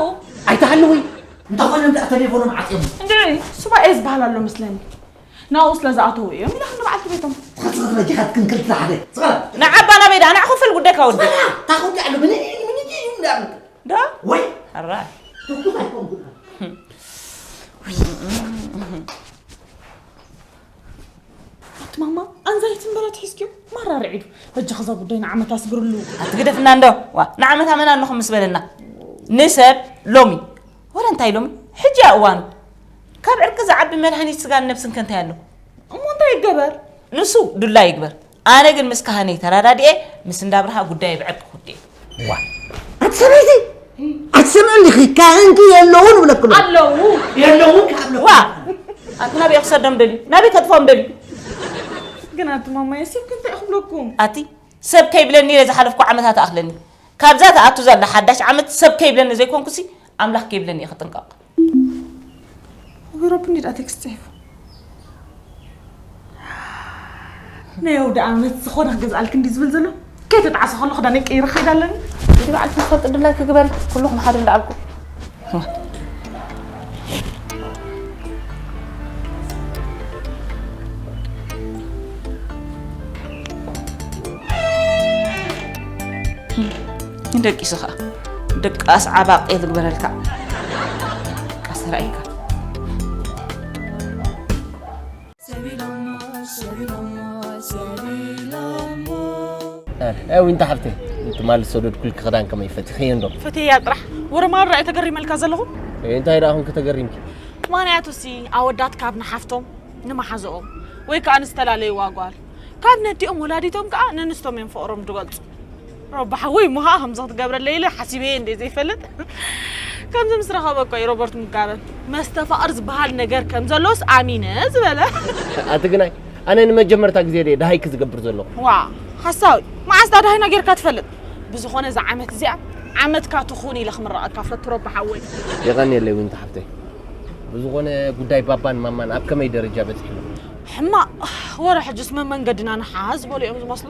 ኣይተሃልዊ እንተኾነ ደኣ ተሌፎኖም ዓፅዮም እንድዒ ሱባኤ ዝበሃል ኣሎ ምስለኒ ናብኡ ስለ ዝኣተዉ እዮም ኢላ ክንዲ በዓልቲ ቤቶም ትኸትኸት መጂኻት ክንክልቲ ሓደ ዝቐረ ንዓባ ናበይ ደኣ ንዓ ኮፈል ጉዳይካ ወዲ ታኹንቲ ኣሎ ምንእኒ ምንጂ እዩ እንዳምልክ ዶ ወይ ሕራይ ትኩስ ኣይኮንኩን ኣቲ ማማ ኣንዛይቲ እምበር ኣትሒዝክዮ ማራ ርዒዱ ሕጂ ክዛ ጉዳይ ንዓመት ኣስግርሉ ኣቲ ግደፍና እንዶ ዋ ንዓመት ኣመና ኣለኹም ምስ በለና ንሰብ ሎሚ ወላ እንታይ ሎሚ ሕጂ እያ እዋኑ ካብ ዕርቂ ዝዓቢ መድሃኒት ስጋን ነብስን ከ እንታይ ኣሎ እሞ እንታይ ይገበር ንሱ ዱላ ይግበር ኣነ ግን ምስ ካህነይ ተራዳዲኤ ምስ እንዳብርሃ ጉዳየ ብዕርቂ ኩዴ። ዋ ኣቲ ሰበይቲ ኣቲ ሰምዒ እንዲኺ ካህንኪ የለውን እብለክሎ ኣለዉ የለውን ከኣብለኩ ዋ ኣቲ ናበይ ክሰዶም ደልዩ ናበይ ከጥፎም ደልዩ። ግን ኣቲ ማማየ ሰብ ከ እንታይ ክብለኩም። ኣቲ ሰብ ከይብለኒ ኢለ ዝሓለፍኩ ዓመታት ኣኽለኒ ካብዛ ትኣቱ ዘላ ሓዳሽ ዓመት ሰብ ከይብለኒ ዘይኮንኩሲ ኣምላኽ ከይብለኒ እየ ክጥንቀቕ። ወይ ረቢ እንዴት ኣቴክስት ጽሒፉ ናይ ኣውደ ኣመት ዝኾነ ክገዝኣልክ እንዲ ዝብል ዘሎ ከይተጣዕሰ ከሎ ክዳነይ ቀይረ ክኸይድ ኣለኒ እቲ በዓልቲ ዝፈልጥ ድላይኪ ግበሪ ኩልኹም ሓደ እንዳኣልኩ ንደቂሱ ኸዓ ደቃስ ዓባቄ ዝግበረልካ ደቃስ ተራኢካ እ፣ ዊንታ ሓፍተይ፣ ትማሊ ዝሰደድኩልኪ ክዳን ከመይ ፈቲኽዮ እንዶ? ፈትየያ ጥራሕ። ወረ ማራ እየ ተገሪመልካ ዘለኹ። እ፣ እንታይ ደኣ ኹን ከተገሪምኪ? ምኽንያቱሲ ኣወዳት ካብ ንሓፍቶም ንመሓዝኦም ወይ ከኣ ንዝተላለዩ ዋጓል ካብ ነዲኦም ወላዲቶም ከኣ ንንስቶም እዮም ፍቕሮም ዝገልጹ። ረቢ ሓወይ እሞ ከኣ ከምዚ ክትገብረለይ ኢለ ሓሲበ እንደ ዘይፈልጥ። ከምዚ ምስ ረኸበ እኮ እዩ ሮበርት ሙጋበ መስተፋቕር ዝበሃል ነገር ከም ዘሎስ ኣሚነ ዝበለ። ኣቲ ግናይ፣ ኣነ ንመጀመርታ ግዜ ድየ ደሃይኪ ዝገብር ዘለኹ። ዋ፣ ሓሳዊ። መዓስ ዳ ደሃይና ጌርካ ትፈልጥ? ብዝኾነ እዛ ዓመት እዚኣ ዓመትካ ትኹን ኢለ ክምረቐካ ፈቱ ረቢ ሓወይ። የቐንየለይ ዊንታ ሓፍተይ። ብዝኾነ ጉዳይ ባባን ማማን ኣብ ከመይ ደረጃ በጺሕና? ሕማቕ። ወረ ሕጅስ መመንገድና ንሓዝ በሉ እዮም ዝመስሉ።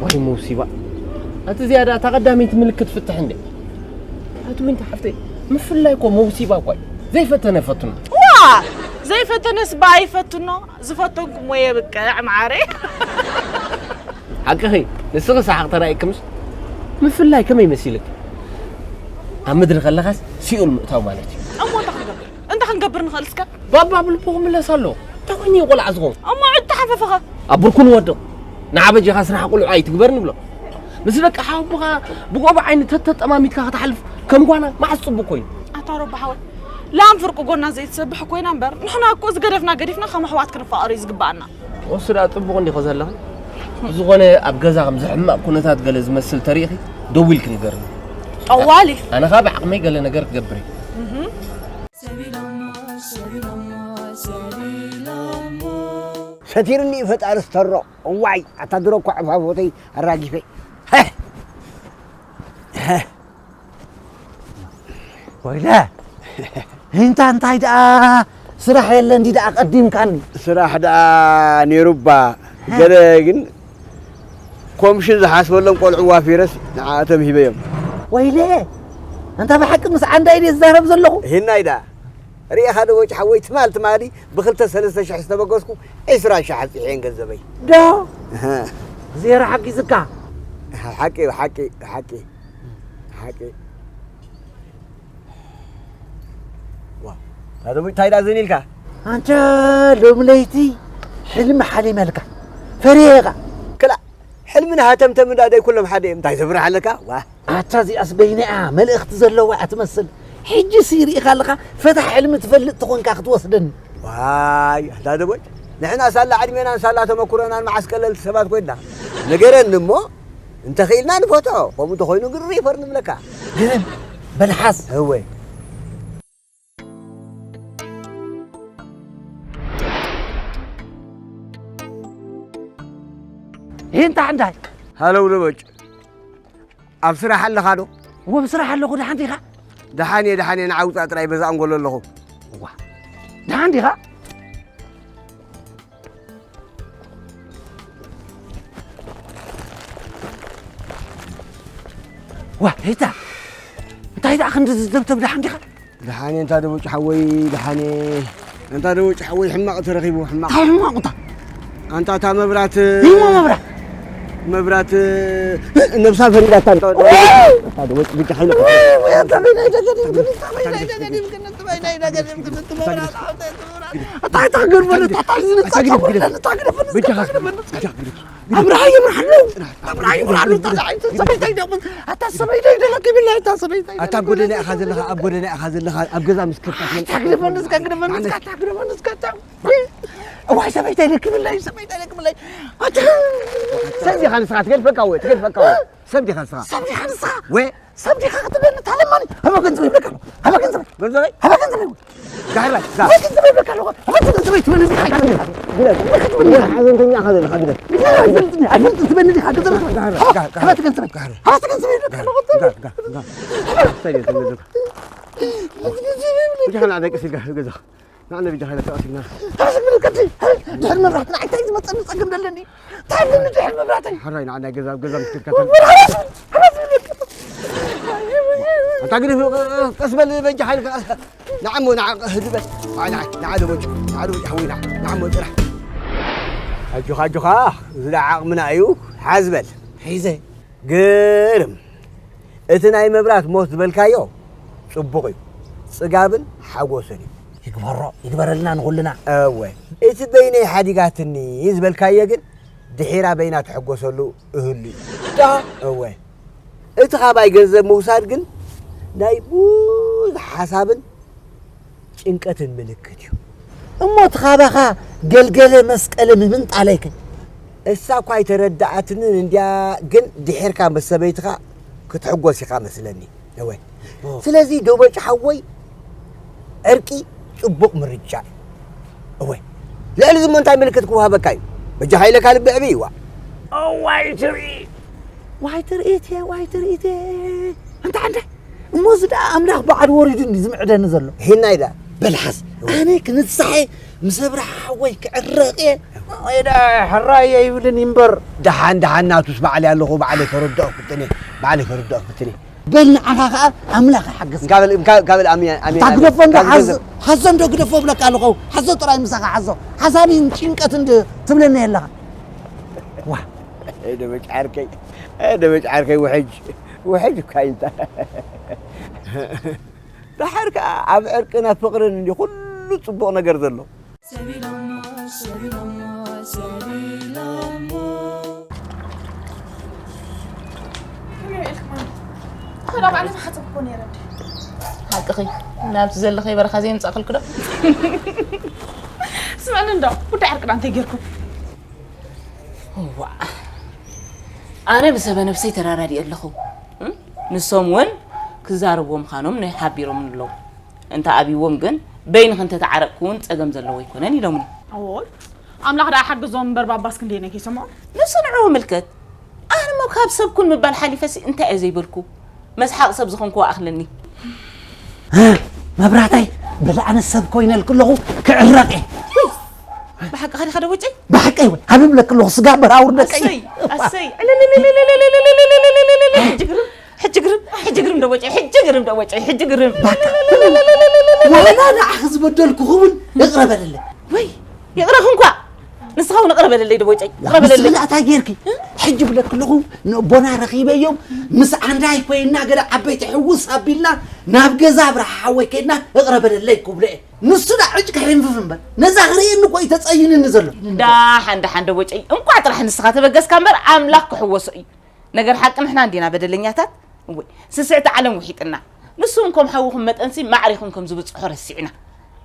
ወይ መውሲባ። ኣቲ ዝያዳ እታ ቀዳመይቲ ምልክት ፍትሕ እንዴ? ኣቲ ዊንታ ሓፍተይ፣ ምፍላይ እኮ መውሲባ እኮ እዩ። ዘይፈተነ ፈትኖ። ዋ! ዘይፈተነስ ብኣይ ፈትኖ። ዝፈተንኩሞ የብቅዕ ማዓረይ። ሓቅኺ፣ ንስኺ ሰሓቕ ተራእይክምስ ምፍላይ ከመይ መሲልክ? ኣብ ምድሪ ከለኻስ ሲኦል ምእታው ማለት እዩ። እሞ እንታይ ክንገብር? እንታይ ክንገብር ንኽእል እስከ? ባባ ብልቡ ክምለስ ኣለዎ። እንታይ ኮይኑ እዩ ቆልዓ ዝኸውን? እሞ ዕድ ተሓፈፈኸ? ኣብ ብርኩ ንወድቕ። ንዓ በጃኻ ስራሕ ቁልዑ ኣይትግበር ንብሎ። ምስ ደቂ ሓወቦኻ ብጎቦ ዓይኒ ተተጠማሚትካ ክትሓልፍ ከም ጓና መዓስ ጽቡቕ ኮይኑ? ኣታ ሮባ ሓወይ፣ ላም ፍርቂ ጎና ዘይትሰብሕ ኮይና እምበር፣ ንሕና እኮ ዝገደፍና ገዲፍና ከም ኣሕዋት ክንፋቐር እዩ ዝግባኣና። ወሱ ደኣ ጽቡቕ እንዲኾ ዘለኺ። ብዝኾነ ኣብ ገዛ ከምዚ ሕማቕ ኩነታት ገለ ዝመስል ተሪእኺ፣ ደዊልኪ ንገርኒ። ጠዋሊ። ኣነ ኸኣ ብዓቕመይ ገለ ነገር ክገብር እየ። ሰቲርኒ እዩ ፈጣሪ ዝተሮ። እዋይ፣ ኣታ ድሮ እኮ ዕፋፎተይ ኣራጊፈ። ወይለ፣ እንታ እንታይ ደኣ ስራሕ የለ እንዲ ደኣ ቀዲምካኒ። ስራሕ ደኣ ነይሩ እባ፣ ሀ? ገለ ግን ኮምሽን ዝሓስበሎም ቆልዑ ዋፊረስ ንዓኣቶም ሂበዮም። ወይለ፣ እንታ ብሓቂ ምስ ዓንዳይ ድየ ዝዛረብ ዘለኹ? ሂናይ ደኣ። ርኢኻ ዶ ወጭ ሓወይ፣ ትማል ትማሊ ብኽልተ ሰለስተ ሽሕ ዝተበገስኩ ዒስራ ሽሕ ኣብፂሐን ገንዘበይ። ዶ? እህ። ዜሮ ሓጊዝካ? ሓቂ፣ ሓቂ፣ ሓቂ፣ ሓቂ። ዋ፣ ታደቡ እንታይ ደኣ ዘን ኢልካ? ኣንተ ሎም ለይቲ ሕልሚ ሓሊመልካ። ፈሪሄኻ። ክላ፣ ሕልምን ሃተምተምን ደኣ ደይ ኩሎም ሓደ እዮም። እንታይ ዘብርሕ ኣለካ? ዋ። ኣታ እዚኣስ በይነኣ መልእኽቲ ዘለዋ እያ ትመስል። ሕጂ ሲ ርኢኻ ኣለኻ፣ ፈታሕ ሕልሚ ትፈልጥ ተኾንካ ክትወስደኒ። ዋይ፣ ኣታ ደቦጭ፣ ንሕና ሳላ ዕድሜናን ሳላ ተመኩሮናን መዓስ ቀለልቲ ሰባት ኮይንና። ንገረኒ እሞ፣ እንተኽኢልና ንፈትሖ፣ ከምኡ እንተኾይኑ ግን ሪፈር ንብለካ። ግርም፣ በልሓስ። እወ። ይንታ እንታይ? ሃለው ደቦጭ፣ ኣብ ስራሕ ኣለኻ ዶ? እወ፣ ኣብ ስራሕ ኣለኹ። ደሓን ዲኻ? ደሓን እየ፣ ደሓን እየ። ንዓውፃ ጥራይ በዛ ኣንጎሎ ኣለኹ። እዋ፣ ደሓን ዲኻ? ዋ፣ ሄታ፣ እንታይ ደኣ ክንዲ ዝደብደብ ደሓን ዲኻ? ደሓን እየ፣ እንታ ደቦጭ ሓወይ፣ ደሓን እየ። እንታ ደቦጭ ሓወይ፣ ሕማቕ ተረኺቡ፣ ሕማቕ። እንታይ ሕማቕ እንታ? ኣንታ እታ መብራት፣ ይሞ መብራት። መብራት፣ ነብሳ ፈሪዳታ። ወይ! ኣንታ ደቦጭ ብቻ ሓይሉ። ወይ፣ ወይ፣ ኣንታ በይናይ ደገዲም፣ ኣንታ በይናይ ደገዲም፣ ኣንታ በይናይ ደገዲም፣ ኣንታ በይናይ ደገዲም። ኣታ፣ ኣታ፣ ግርበል፣ ኣታ፣ ኣታ፣ ኣታ፣ ግደፍ፣ ግደፍ። ኣታ፣ ግደፍ፣ በጃኻ፣ ግደፍ። በጃኻ፣ ግደፍ። ኣብርሃ ይብርሃሉ። ኣብርሃ ይብርሃሉ። ኣታ፣ ኣታ፣ ሰበይተይ ደሞ፣ ኣታ፣ ሰበይተይ ደለክ ይብላ፣ ኣታ፣ ሰበይተይ ኣታ፣ ደለክ። ጎደና ኢኻ ዘለኻ፣ ኣብ ጎደና ኢኻ ዘለኻ፣ ኣብ ገዛ ምስ ከድካ ኣታ፣ ግደፍ፣ ንስካ፣ ግደፍ፣ ንስካ፣ ኣታ፣ ግደፍ፣ ንስካ፣ ኣታ። እዋይ፣ ሰበይተይ ደክ ይብላ፣ ሰበይተይ ደክ ይብላ። ኣታ፣ ሰዚ ኻን ስኻ ትገድፈካ ወይ፣ ትገድፈካ ወይ። ሰብ ዲኻ ንስኻ? ሰብ ዲኻ ንስኻ? ወ- ሰብ ዲኻ ክትብለኒ ታለማኒ? ሃበ ገንዘበይ ይብለካ ኣለኹ። ሃበ ገንዘበይ። ገንዘበይ? ሃበ ገንዘበይ። ጋሕራይ፣ ጋ- ሃበ ገንዘበይ ይብለካ ኣለኹ። ሃበ ገንዘበይ ትብለኒ ንስኻ ኢኻ ትብለኒ። ግደፍ። ግደፍ ክትብለኒ። ግደፍ፣ ሓዘንተኛ ኢኻ ዘለኻ፣ ግደፍ። ግደፍ፣ ኣይፈልጥን፣ ኣይፈልጥን ትብለኒ ዲኻ ገንዘበይ ትብለኒ። ጋሕራይ፣ ሃበ-፣ ጋ-፣ ጋ-፣ ሃበ ገንዘበይ ይብለካ ኣለኹ። ጋ-፣ ጋ-፣ ጋ-፣ ጋ-፣ ሰይ ትብለኒ። ብቻ ኸና ደቂ ሲልካ ገዛ። ንዓና ብጃኻ ኢለ ተቐሲብና። ሓረስ ምልክቲ። ድሕሪ መብራት ንዓይ እንታይ ዝመጸኒ ጸገም ዘለኒ? እንታይ ኣለኒ ድሕሪ መብራተይ? ሕራይ ንዓና ገዛ፣ ገዛ ምስ ከድካ ተን- ሓረስ፣ ሓረስ ምልክቲ። ኣንታ ግደፍ፣ ቀስ በል በጃኻ ኢልካ። ንዓሞ፣ ንዓ፣ ህድእ በል። ኣይ፣ ንዓ፣ ንዓ ደቦጭ፣ ንዓ ደቦጭ ሓወይ፣ ንዓ፣ ንዓሞ ጥራሕ። ኣጆኻ፣ ኣጆኻ፣ እዚ ደኣ ዓቕምና እዩ። ሓዝ በል። ሒዘ። ግርም። እቲ ናይ መብራት ሞት ዝበልካዮ ጽቡቕ እዩ። ጽጋብን ሓጎስን እዩ። ይግበሮ፣ ይግበረልና ንኹልና። እወ። እቲ በይነይ ሓዲጋትኒ ዝበልካዮ ግን ድሒራ በይና ትሕጎሰሉ እህሉ እዩ። ዳ እወ፣ እቲ ካባይ ገንዘብ ምውሳድ ግን ናይ ብዙሕ ሓሳብን ጭንቀትን ምልክት እዩ። እሞ እቲ ካባኻ ገልገለ መስቀለ ምምንጣለይከ? እሳ እኳ ኣይተረድኣትንን እንድያ፣ ግን ድሒርካ ምስ ሰበይትኻ ክትሕጎስ ኢኻ መስለኒ። እወ። ኦ። ስለዚ ዶበጭ ሓወይ፣ ዕርቂ ጽቡቕ ምርጫ እዩ። እወ። ልዕሊ ዝሞ እንታይ ምልክት ክወሃበካ እዩ? በጃኻ ኢለካ ልቢ ዕብይዋ። እዋይ ትርኢ። ዋይ ትርኢት እየ፣ ዋይ ትርኢት እየ። ኣንታ፣ ኣንታ። እሞ እዚ ደኣ ኣምላኽ ባዕሉ ወሪዱ እንዲ ዝምዕደኒ ዘሎ። ሂናይ ደኣ። በል ሓዝ። ኣነ ክንሳሐ ምስ ኣብርሃ ሓወይ ክዕረቕ እየ። ወይ ደኣ ሕራይ እየ ይብልን እምበር። ደሓን፣ ደሓን ናቱስ ባዕለይ ኣለኹ፣ ባዕለይ ከረድኦ ክፍትን እየ፣ ባዕለይ ከረድኦ ክፍትን እየ። በል ንዓኻ ኸኣ ኣምላኽ ይሓግዝ። እንካ በል፣ እንካ፣ እንካ በል ኣሜን፣ ኣሜን፣ እታ ኣሜን። ግደፎ እንዶ ካብ ሓዝ-፣ ገንዘብ ሓዞ እንዶ ግደፎ እብለካ ኣለኹ። ሓዞ ጥራይ ምሳኻ ሓዞ። ሓሳቢ ጭንቀት እንድ ትብለኒ ኣለኻ። ዋ። ደበጭ ዓርከይ፣ ደበጭ ዓርከይ ውሕጅ፣ ውሕጅ እኳ እዩ እንታ። ደሓር ከኣ ኣብ ዕርቅን ኣብ ፍቕርን እንዲ ኩሉ ጽቡቕ ነገር ዘሎ። ሰቢሎሞ፣ ሰቢሎሞ፣ ሰቢሎሞ። ከመይ ውዒልኪ ማሚ? ኸዳ ባዕለይ ምሓጸብኩ ነይረ እንዲ። ሓቅኺ፣ ናብቲ ዘለኸይ በረኻ ዘይምጻእክልኪ ዶ? ስምዕኒ እንዶ፣ ጉዳይ ዕርቅና እንታይ ጌርኩም? እዋእ፣ ኣነ ብሰበ ነብሰይ ተራዳዲኤ ኣለኹ። እም? ንሶም እውን ክዛረብዎ ምዃኖም ናይ ሓቢሮም ኣለዉ። እንተ ኣብይዎም ግን በይንኺ እንተተዓረቕኪ እውን ጸገም ዘለዎ ኣይኮነን ኢሎምኒ። ኣዎይ፣ ኣምላኽ ደኣ ሓግዞም እምበር ባባስ ክንደይ ነኪሶምኦም? ንሱ ንዕኡ ምልከት። ኣነ እሞ ካብ ሰብ ኩን ምባል ሓሊፈሲ እንታይ እየ ዘይበልኩ? መስሓቕ ሰብ ዝኾንኩዎ ኣኽለኒ። መብራህታይ፣ በለ ኣነ ሰብ ኮይነልኪ ኣለኹ ክዕረቕ እየ። ብሓቅኻ ዲኻ ደቦጨይ? ብሓቀይ ወይ፣ ኣብ እብለኪ ኣለኹ ስጋ እምበር ኣውርደቀይ። ኣሰይ፣ ኣሰይ። ሕጂ ግርም፣ ሕጂ ግርም፣ ሕጂ ግርም ደቦጨይ፣ ሕጂ ግርም ደቦጨይ፣ ሕጂ ግርም። ባካ። ዋላ ንዓኺ ዝበደልኩ ክውን ይቕረ በለለይ። ወይ፣ ይቕረ ክንኳ። ንስኻ እውን ይቕረ በለለይ ደቦጨይ፣ ይቕረ በለለይ። ንስኺ እንታይ ጌርኪ? ሕጂ ብለኪ ኣለኹ፣ ንቦና ረኺበዮም፣ ምስ ዓንዳይ ኮይና ገለ ዓበይቲ ሕውስ ኣቢልና፣ ናብ ገዛ ኣብርሃ ሓወይ ከይድና፣ ይቕረ በለለይ ክብሎ እየ። ንሱ ደኣ ዕጭ ክሕንፍፍ እምበር፣ ነዛ ክርእየኒ እኮ እዩ ተጸይንኒ ዘሎ። ደሓን፣ ደሓን ደቦጨይ፣ እንቋዕ ጥራሕ ንስኻ ተበገስካ እምበር፣ ኣምላኽ ክሕወሶ እዩ። ነገር ሓቂ ንሕና እንዲና በደለኛታት። እወ፣ ስስዕቲ ዓለም ውሒጥና። ንሱ እውን ከም ሓውኹም መጠንሲ ማዕሪኹም ከም ዝብጽሖ ረሲዕና።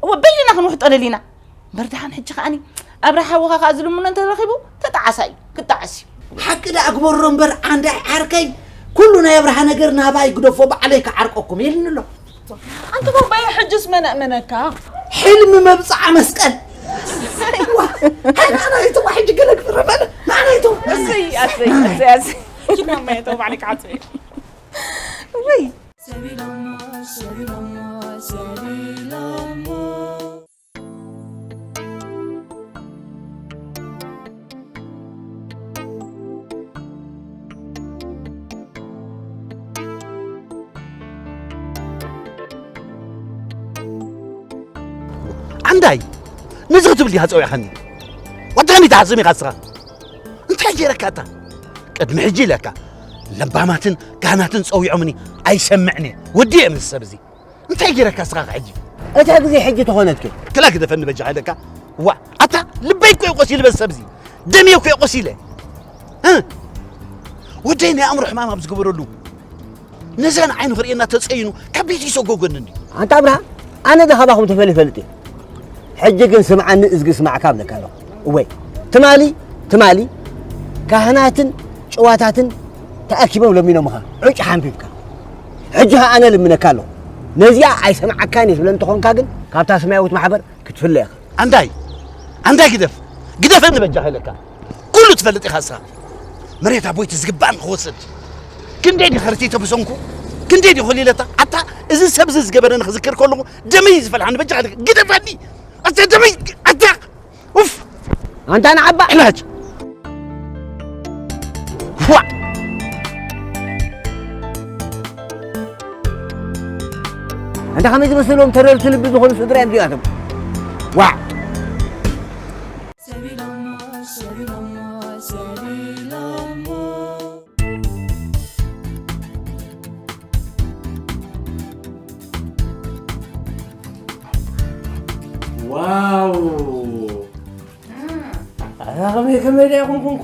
እወ፣ በይንና ክንውሕጦ ደሊና። እምበር ደሓን ሕጂ ከኣኒ ኣብርሃ ሓውኻ ከኣ ዝልምኖ እንተረኺቡ ተጣዓሳ እዩ፣ ክጣዓስ እዩ። ሓቂ ደኣ ግበሮ እምበር ዓንዳይ ዓርከይ፣ ኩሉ ናይ ኣብርሃ ነገር ናባይ ግደፎ፣ ባዕለይ ክዓርቀኩም ኢልኒ ኣሎ። ኣንታ ባባየ፣ ሕጅስ መን ኣእመነካ? ሕልሚ መብጽዓ መስቀል። ዋ፣ ሃይ፣ ንዓና ይተዋ፣ ሕጂ ገለ ክፍረ በለ፣ ንዓና ይተዋ። ኣሰይ፣ ኣሰይ፣ ኣሰይ፣ ኣሰይ። ኪድ ማማየ፣ ተው፣ ባዕለይ ክዓጽ እየ። ወይ። ሰቢሎሞ፣ ሰቢሎሞ፣ ሰቢሎሞ። ዓንዳይ፣ ነዚ ክትብል ዲኻ ጸዊዕኻኒ? ወዲ ከመይ ትሓስብ ኢኻ ንስኻ? እንታይ ገይረካ ኣታ? ቅድሚ ሕጂ ኢለካ፣ ለባማትን ካህናትን ጸዊዖምኒ ኣይሰምዕን እየ። ወዲ እየ ምስ ሰብ እዚ። እንታይ ገይረካ እስኻ ሕጂ? እታ ግዜ ሕጂ ተኾነትኪ። ክላ ግደፈኒ በጃኻ ኢለካ። ዋ፣ ኣታ ልበይ እኮ እዩ ቆሲሉ በዚ ሰብ እዚ። ደመይ እኮ እዩ ቆሲለ። እ? ወደይ ናይ ኣእምሮ ሕማም ኣብ ዝገበረሉ፣ ነዛ ንዓይኑ ክርእየና ተጸይኑ ካብ ቤት ይሰጎገኒ እንድዩ። ኣንታ ኣብርሃ፣ ኣነ ዶ ካባኹም ተፈልየ ይፈልጥ እየ? ሕጂ ግን ስምዓኒ እዝጊ ስማዕካ እብለካ ኣለኹ። እወይ፣ ትማሊ፣ ትማሊ ካህናትን ጭዋታትን ተኣኪቦም ለሚኖምኻ፣ ዕጭ ሓንፊፍካ። ሕጂ ኸኣ ኣነ ልምነካ ኣለኹ። ነዚኣ ኣይሰምዓካን እየ ትብለ እንተኾንካ ግን፣ ካብታ ሰማያዊት ማሕበር ክትፍለ ኢኻ። ኣንታይ? ኣንታይ ግደፍ? ግደፈኒ በጃኻ ኢለካ። ኩሉ ትፈልጥ ኢኻ ንስኻ። መሬት ኣቦይቲ ዝግባእኒ ክወስድ። ክንደይ ድዩ ከርቲተ ብሰንኩ? ክንደይ ድዩ ኮሊለታ? ኣታ እዚ ሰብ እዚ ዝገበረኒ ክዝክር ከለኹ ደመይ እዩ ዝፈልሓኒ። በጃኻ ኢለካ ግደፈኒ። ኣታ ደመይ፣ ኣታ ኡፍ! ኣንታ ንዓባ ዕላጅ! ፏዕ! ኣንታ ከመይ ዝመሰሎም ተረርቲ ልቢ ዝኾኑ ስድራ እዮም እዚኣቶም። ዋዕ! ዋው! ኣታ ከመይ፣ ከመይ ደኣ ኢኹም ኮንኩ?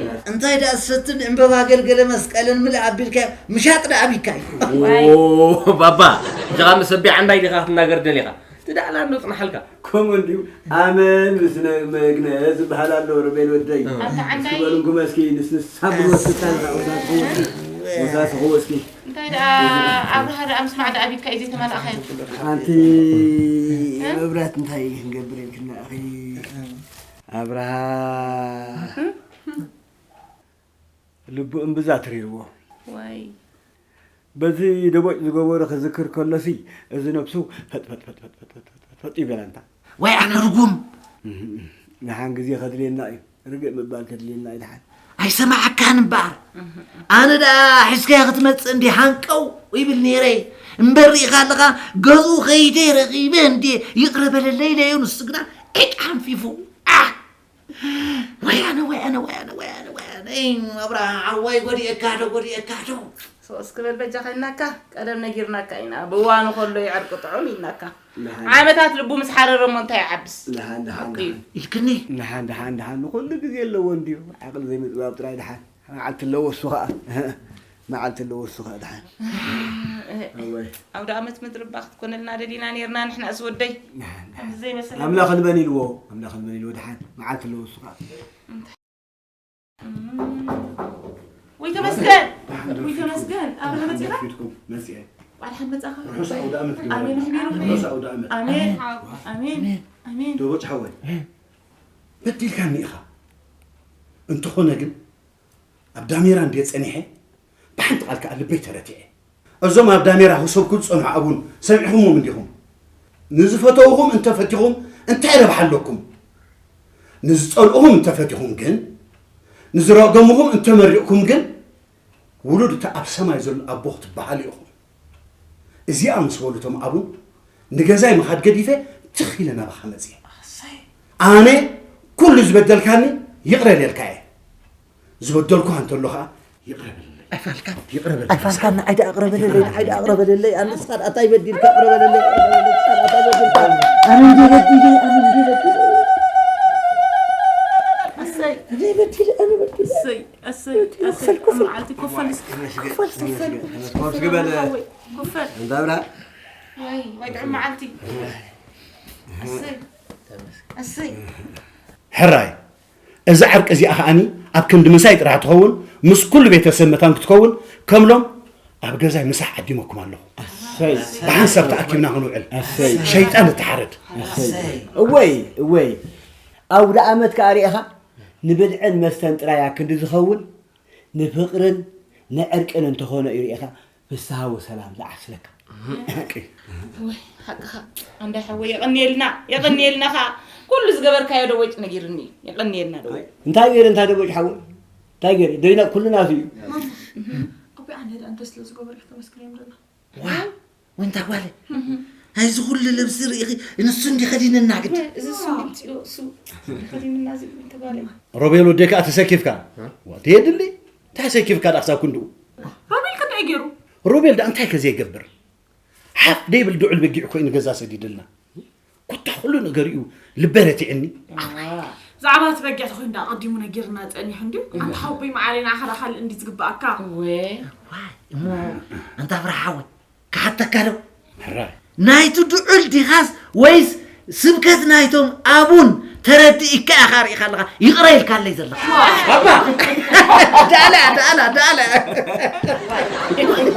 እንታይ ደኣ ዝሰትን ዕምበባ ገልገለ መስቀልን ምልእ ኣቢልካ ምሻጥ ደኣ ኣቢካ እዩ። ዋይ። ኦ፣ ባባ፣ ጀኻ ምስ ኣቢ ዓንዳይ ዲኻ ክትናገር ደሊኻ? ትዳዕላ እንዶ ጽናሓልካ። ከምኡ እንድዩ። ኣመል ምስ ነ-፣ መግነ ዝበሃል ኣሎ፣ ሮቤል ወደይ። ኣታ ዓንዳይ። እስኪ በሉ እንኩመ እስኪ ንስንስ ሳብ ወስታ ንኻ ወሳስኹ እስኪ። ወሳስኹ እስኪ። እንታይ ደኣ ኣብርሃ ደኣ ምስ ማዕዳ ኣቢካ እዩ ዘይተማላእኻዮ? ሓንቲ እ? መብራት እንታይ ክንገብር ኢልክና ኣኺ? ኣብርሃ ልቡ እምብዛ ትሪርዎ። ዋይ። በዚ ደቦጭ ዝገበሮ ክዝክር ከሎሲ፣ እዚ ነብሱ ፈጥ፣ ፈጥ፣ ፈጥ፣ ፈጥ፣ ፈጥ፣ ፈጥ፣ ፈጥ ይበላ እንታ። ዋይ ኣነ ርጉም። ንሓን ግዜ ከድልየና እዩ። ርግእ ምባል ከድልየና እዩ ድሓን። ኣይሰማዓካን እምበኣር። ኣነ ደኣ ሒዝካያ ክትመጽእ እንዲ ሃንቀው ይብል ነይረ። እምበር ርኢኻ ኣለኻ፣ ገዝኡ ከይደ ረኺበ እንዲ ይቕረ በለለይ ኢለዮ፣ ንሱ ግና ዒቅ ሓንፊፉ። ኣህ! ወያነ፣ ወያነ፣ ወያነ፣ ወያነ፣ ወያነ። እይ፣ ኣብርሃ ሓወይ፣ ጎዲኤካ ዶ፣ ጎዲኤካ ዶ? ሶስ ክበል በጃኻ ኢልናካ፣ ቀደም ነጊርናካ ኢና። ብእዋኑ ከሎ ይዕርቂ ጥዑም ኢልናካ። ደሓን። ዓመታት ልቡ ምስ ሓረረ እሞ እንታይ ይዓብስ? ደሓን፣ ደሓን፣ ኦኬ። ደሓን። ኢልክኒ? ደሓን፣ ደሓን፣ ደሓን። ንኹሉ ግዜ ኣለዎ እንድዩ። ዓቕሊ ዘይምጽባብ ጥራይ ደሓን። መዓልቲ ኣለዎ እሱ ኸኣ። መዓልቲ ኣለዎ እሱ ኸኣ ደሓን። እወይ። ኣውደ ኣመት ምድሪ እባ ክትኮነልና ደሊና ኔርና ንሕናስ ወደይ። ደሓን፣ ደሓን። ከምዚ ዘይመሰለ ኣምላኽ ንመን ኢልዎ? ኣምላኽ ንመን ኢልዎ ደሓን? መዓልቲ ኣለዎ እሱ ኸኣ። ወይ ተመስገን! ደሓን ዶ ወይ ተመስገን! ኣብ መጺኻ? ዶ መጺኤ? ባዕልኻ መጻኻ? ርሑስ ኣውደ ኣመት ኣሜን ግበረልና። ኣሕቢሩ። ርሑስ ኣውደ ኣመት። ኣሜን። ኣሜን። ኣሜን። ደቦጭ ሓወይ፣ በዲልካኒ ኢኻ። እንተኾነ ግን ኣብ ዳሜራ እንድየ ጸኒሐ፣ ብሓንቲ ቃል ከኣ ልበይ ተረቲዐ። እዞም ኣብ ዳሜራ ክሰብኩ ዝጸንሑ ኣቡን ሰሚዕኹሞም እንዲኹም? ንዝፈተውኹም እንተፈቲኹም እንታይ ረብሓ ኣለኩም? ንዝጸልኡኹም እንተፈቲኹም ግን፣ ንዝረገሙኹም እንተመሪቕኩም ግን፣ ውሉድ እቲ ኣብ ሰማይ ዘሎ ኣቦ ክትበሃሉ ኢኹም። እዚኣ ምስ በሉ እቶም ኣቡን፣ ንገዛይ ምኻድ ገዲፈ ትኽ ኢለ ናባኻ መጽየ። ኣነ ኩሉ ዝበደልካኒ ይቕረ ኢለልካ እየ። ዝበደልኩኻ እንተሎ ኸኣ ይቕረ በለለይ። ኣይፋልካን። ይቕረ በለለይ። ኣይፋልካን፣ ንዓይ ደኣ ቅረ በለለይ፣ ንዓይ ደኣ ቅረ በለለይ። ኣነ ንስኻ ደኣ እንታይ በዲልካ? ቅረ በለለይ፣ ቅረ በለለይ፣ ንስኻ ደኣ እንታይ በዲልካ? ኣነ እንደ በዲለ፣ ኣነ እንደ በዲለ። ኣሰይ። ኣነ በዲለ፣ ኣነ በዲለ። ኣሰይ፣ ኣሰይ፣ ኣሰይ። ኮፈል፣ ኮፈል። መዓልቲ ኮፈል እስኪ። ይመስገን፣ ኮፈል፣ ኮፈል፣ ይመስገን። ኮፈል፣ ኮፈል፣ ኮፈል። ክበል። ሓወይ፣ ኮፈል። እንዳ ብራ። ወይ፣ ወይ ጥዑም መዓልቲ። ኣሰይ። ኣሰይ። ሕራይ፣ እዛ ዕርቂ እዚኣ ከኣኒ ኣብ ክንዲ ምሳይ ጥራሕ ትኸውን፣ ምስ ኩሉ ቤተሰብ መታን ክትከውን፣ ከም ሎም ኣብ ገዛይ ምሳሕ ዓዲመኩም ኣለኹ። ኣሰይ። ብሓንሳብ ተኣኪብና ክንውዕል። ኣሰይ። ሸይጣን እትሓረድ። ኣሰይ። እወይ፣ እወይ። ኣውደ ኣመት ከኣ ርኢኻ፣ ንብልዕን መስተን ጥራይ ኣክንዲ ዝኸውን፣ ንፍቕርን ንዕርቅን እንተኾነ እዩ ርኢኻ፣ ፍስሃ ወሰላም ዝዓስለካ። ሓቂ። ወይ፣ ሓቅኻ። ኣንዳይ ሓወይ፣ የቐንየልና፣ የቐንየልና ኸኣ። ኩሉ ዝገበርካዮ ደቦጭ ነጊርኒ እዩ። የቐንየልና ደቦጭ። እንታይ ገይረ፣ እንታይ ደቦጭ ሓወይ? እንታይ ገይረ? ደይና ኩሉ ናቱ እዩ። ማማ፣ ኣቦይ ኣነ ደኣ እንተ ስለ ዝገበሩ ተመስግን እዮም ደላ። እንታ ጓለ፣ ናይዚ ኩሉ ልብሲ ርኢኺ፣ ንሱ እንዲ ከዲንና ግድ። እዚ ስሚት እዩ፣ እሱ ከዲንና እዚ እንተ ጓለ። ሮቤል ወደይ ከኣ ተሰኪፍካ። እ? ወዲ የድሊ፣ እንታይ ሰኪፍካ ዳ ክሳብ ክንድኡ? ሮቤል ከ እንታይ ገይሩ? ሮቤል ዳ እንታይ ከ ዘይገብር? ሓፍ ደይብል ድዑል በጊዕ ኮይኑ ገዛ ሰዲድልና። ኮታ ኩሉ ነገር እዩ ልበ ረቲዕኒ። ዛዕባ እቲ በጊዕ ተኮይኑ ዳ ኣቐዲሙ ነጊርና ጸኒሑ እንድዩ። ኣንታ ሓወቦይ መዓረይ ንዓኻ ዳ ካልእ እንዲ ዝግብኣካ። ወይ ዋይ እሞ ኣንታ ፍርሓ ሓወይ ክሓተካ ዶ? ሕራይ ናይቱ ድዑል ዲኻስ ወይስ ስብከት ናይቶም ኣቡን ተረዲእካ ኢኻ ርኢኻ ኣለኻ ይቕረ ኢልካለይ ዘለኻ ኣባ ዳላ ዳላ ዳላ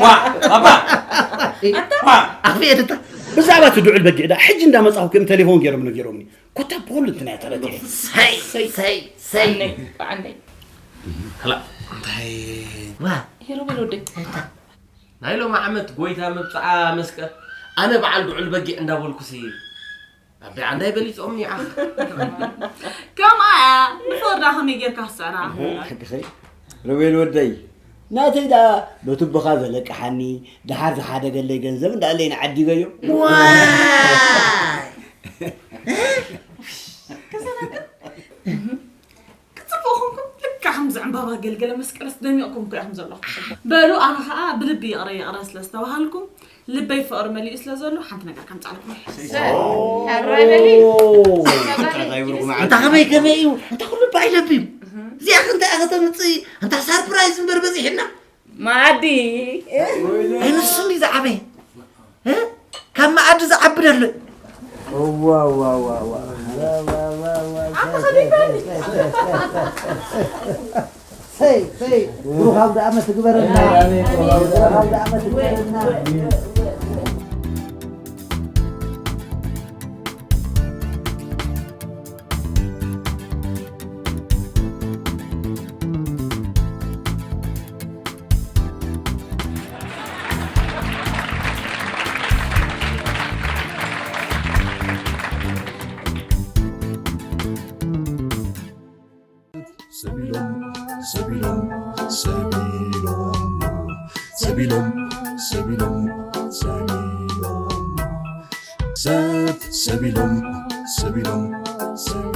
ዋ ኣባ ዋ ኣኽፍኤ ድታ ብዛዕባ እቲ ድዑል በጊዕ ዳ ሕጂ እንዳመጻኹ ከም ቴሌፎን ገይሮም ነጊሮምኒ ኮታ ብኹሉ እንትና ተረዲኤ ሰይ ሰይ ሰይ ዓነይ ከላ እንታይ ዋ ሄሮቤል ወደይ ናይ ሎም ዓመት ጎይታ መብፅዓ መስቀል ኣነ በዓል ድዑል በጊዕ እንዳበልኩሲ ኣበይ ዓንዳይ በሊፆም ኒዓ ከምኣ እያ ንፈርዳ ከመይ ጌርካ ክስዕራ ሓቅኸይ ሮቤል ወደይ ናተይ ደኣ በቱብኻ ዘለቅሓኒ ደሓር ዝሓደገለይ ገንዘብ እንዳለይ ንዓዲገዮ ዋይ ክፅብቕኹምኩም ልክዕ ከምዚ ዕምባባ ገልገለ መስቀለስ ደሚቕኩም እኮ ኢኹም ዘለኹም በሉ ኣነ ከዓ ብልቢ ይቕረ ይቕረ ስለ ዝተባሃልኩም ልበይ ፍቕሪ መሊኡ ስለ ዘሎ ሓንቲ ነገር ከምፃልኩም ሕራይ በሊ እንታ ከመይ ከመይ እዩ እንታ ኩሉ ባይ ለቢም እዚኣ ክንታ እያ ከተምፅእ እንታ ሳርፕራይዝ እምበር በዚሕና ማዲ ኣይንሱን እዩ ዝዓበየ እ? ካብ መኣዲ ዝዓቢ ደሎ ሰይ ሰይ ብሩኻብ ደኣ መትግበረና ብሩኻብ ደኣ መትግበረና ሰቢሎም ሰቢሎም ሰቢሎም ሰቢሎም ሰቢሎም ሰቢሎም ሰብ ሰቢሎም ሰቢሎም ሰቢሎም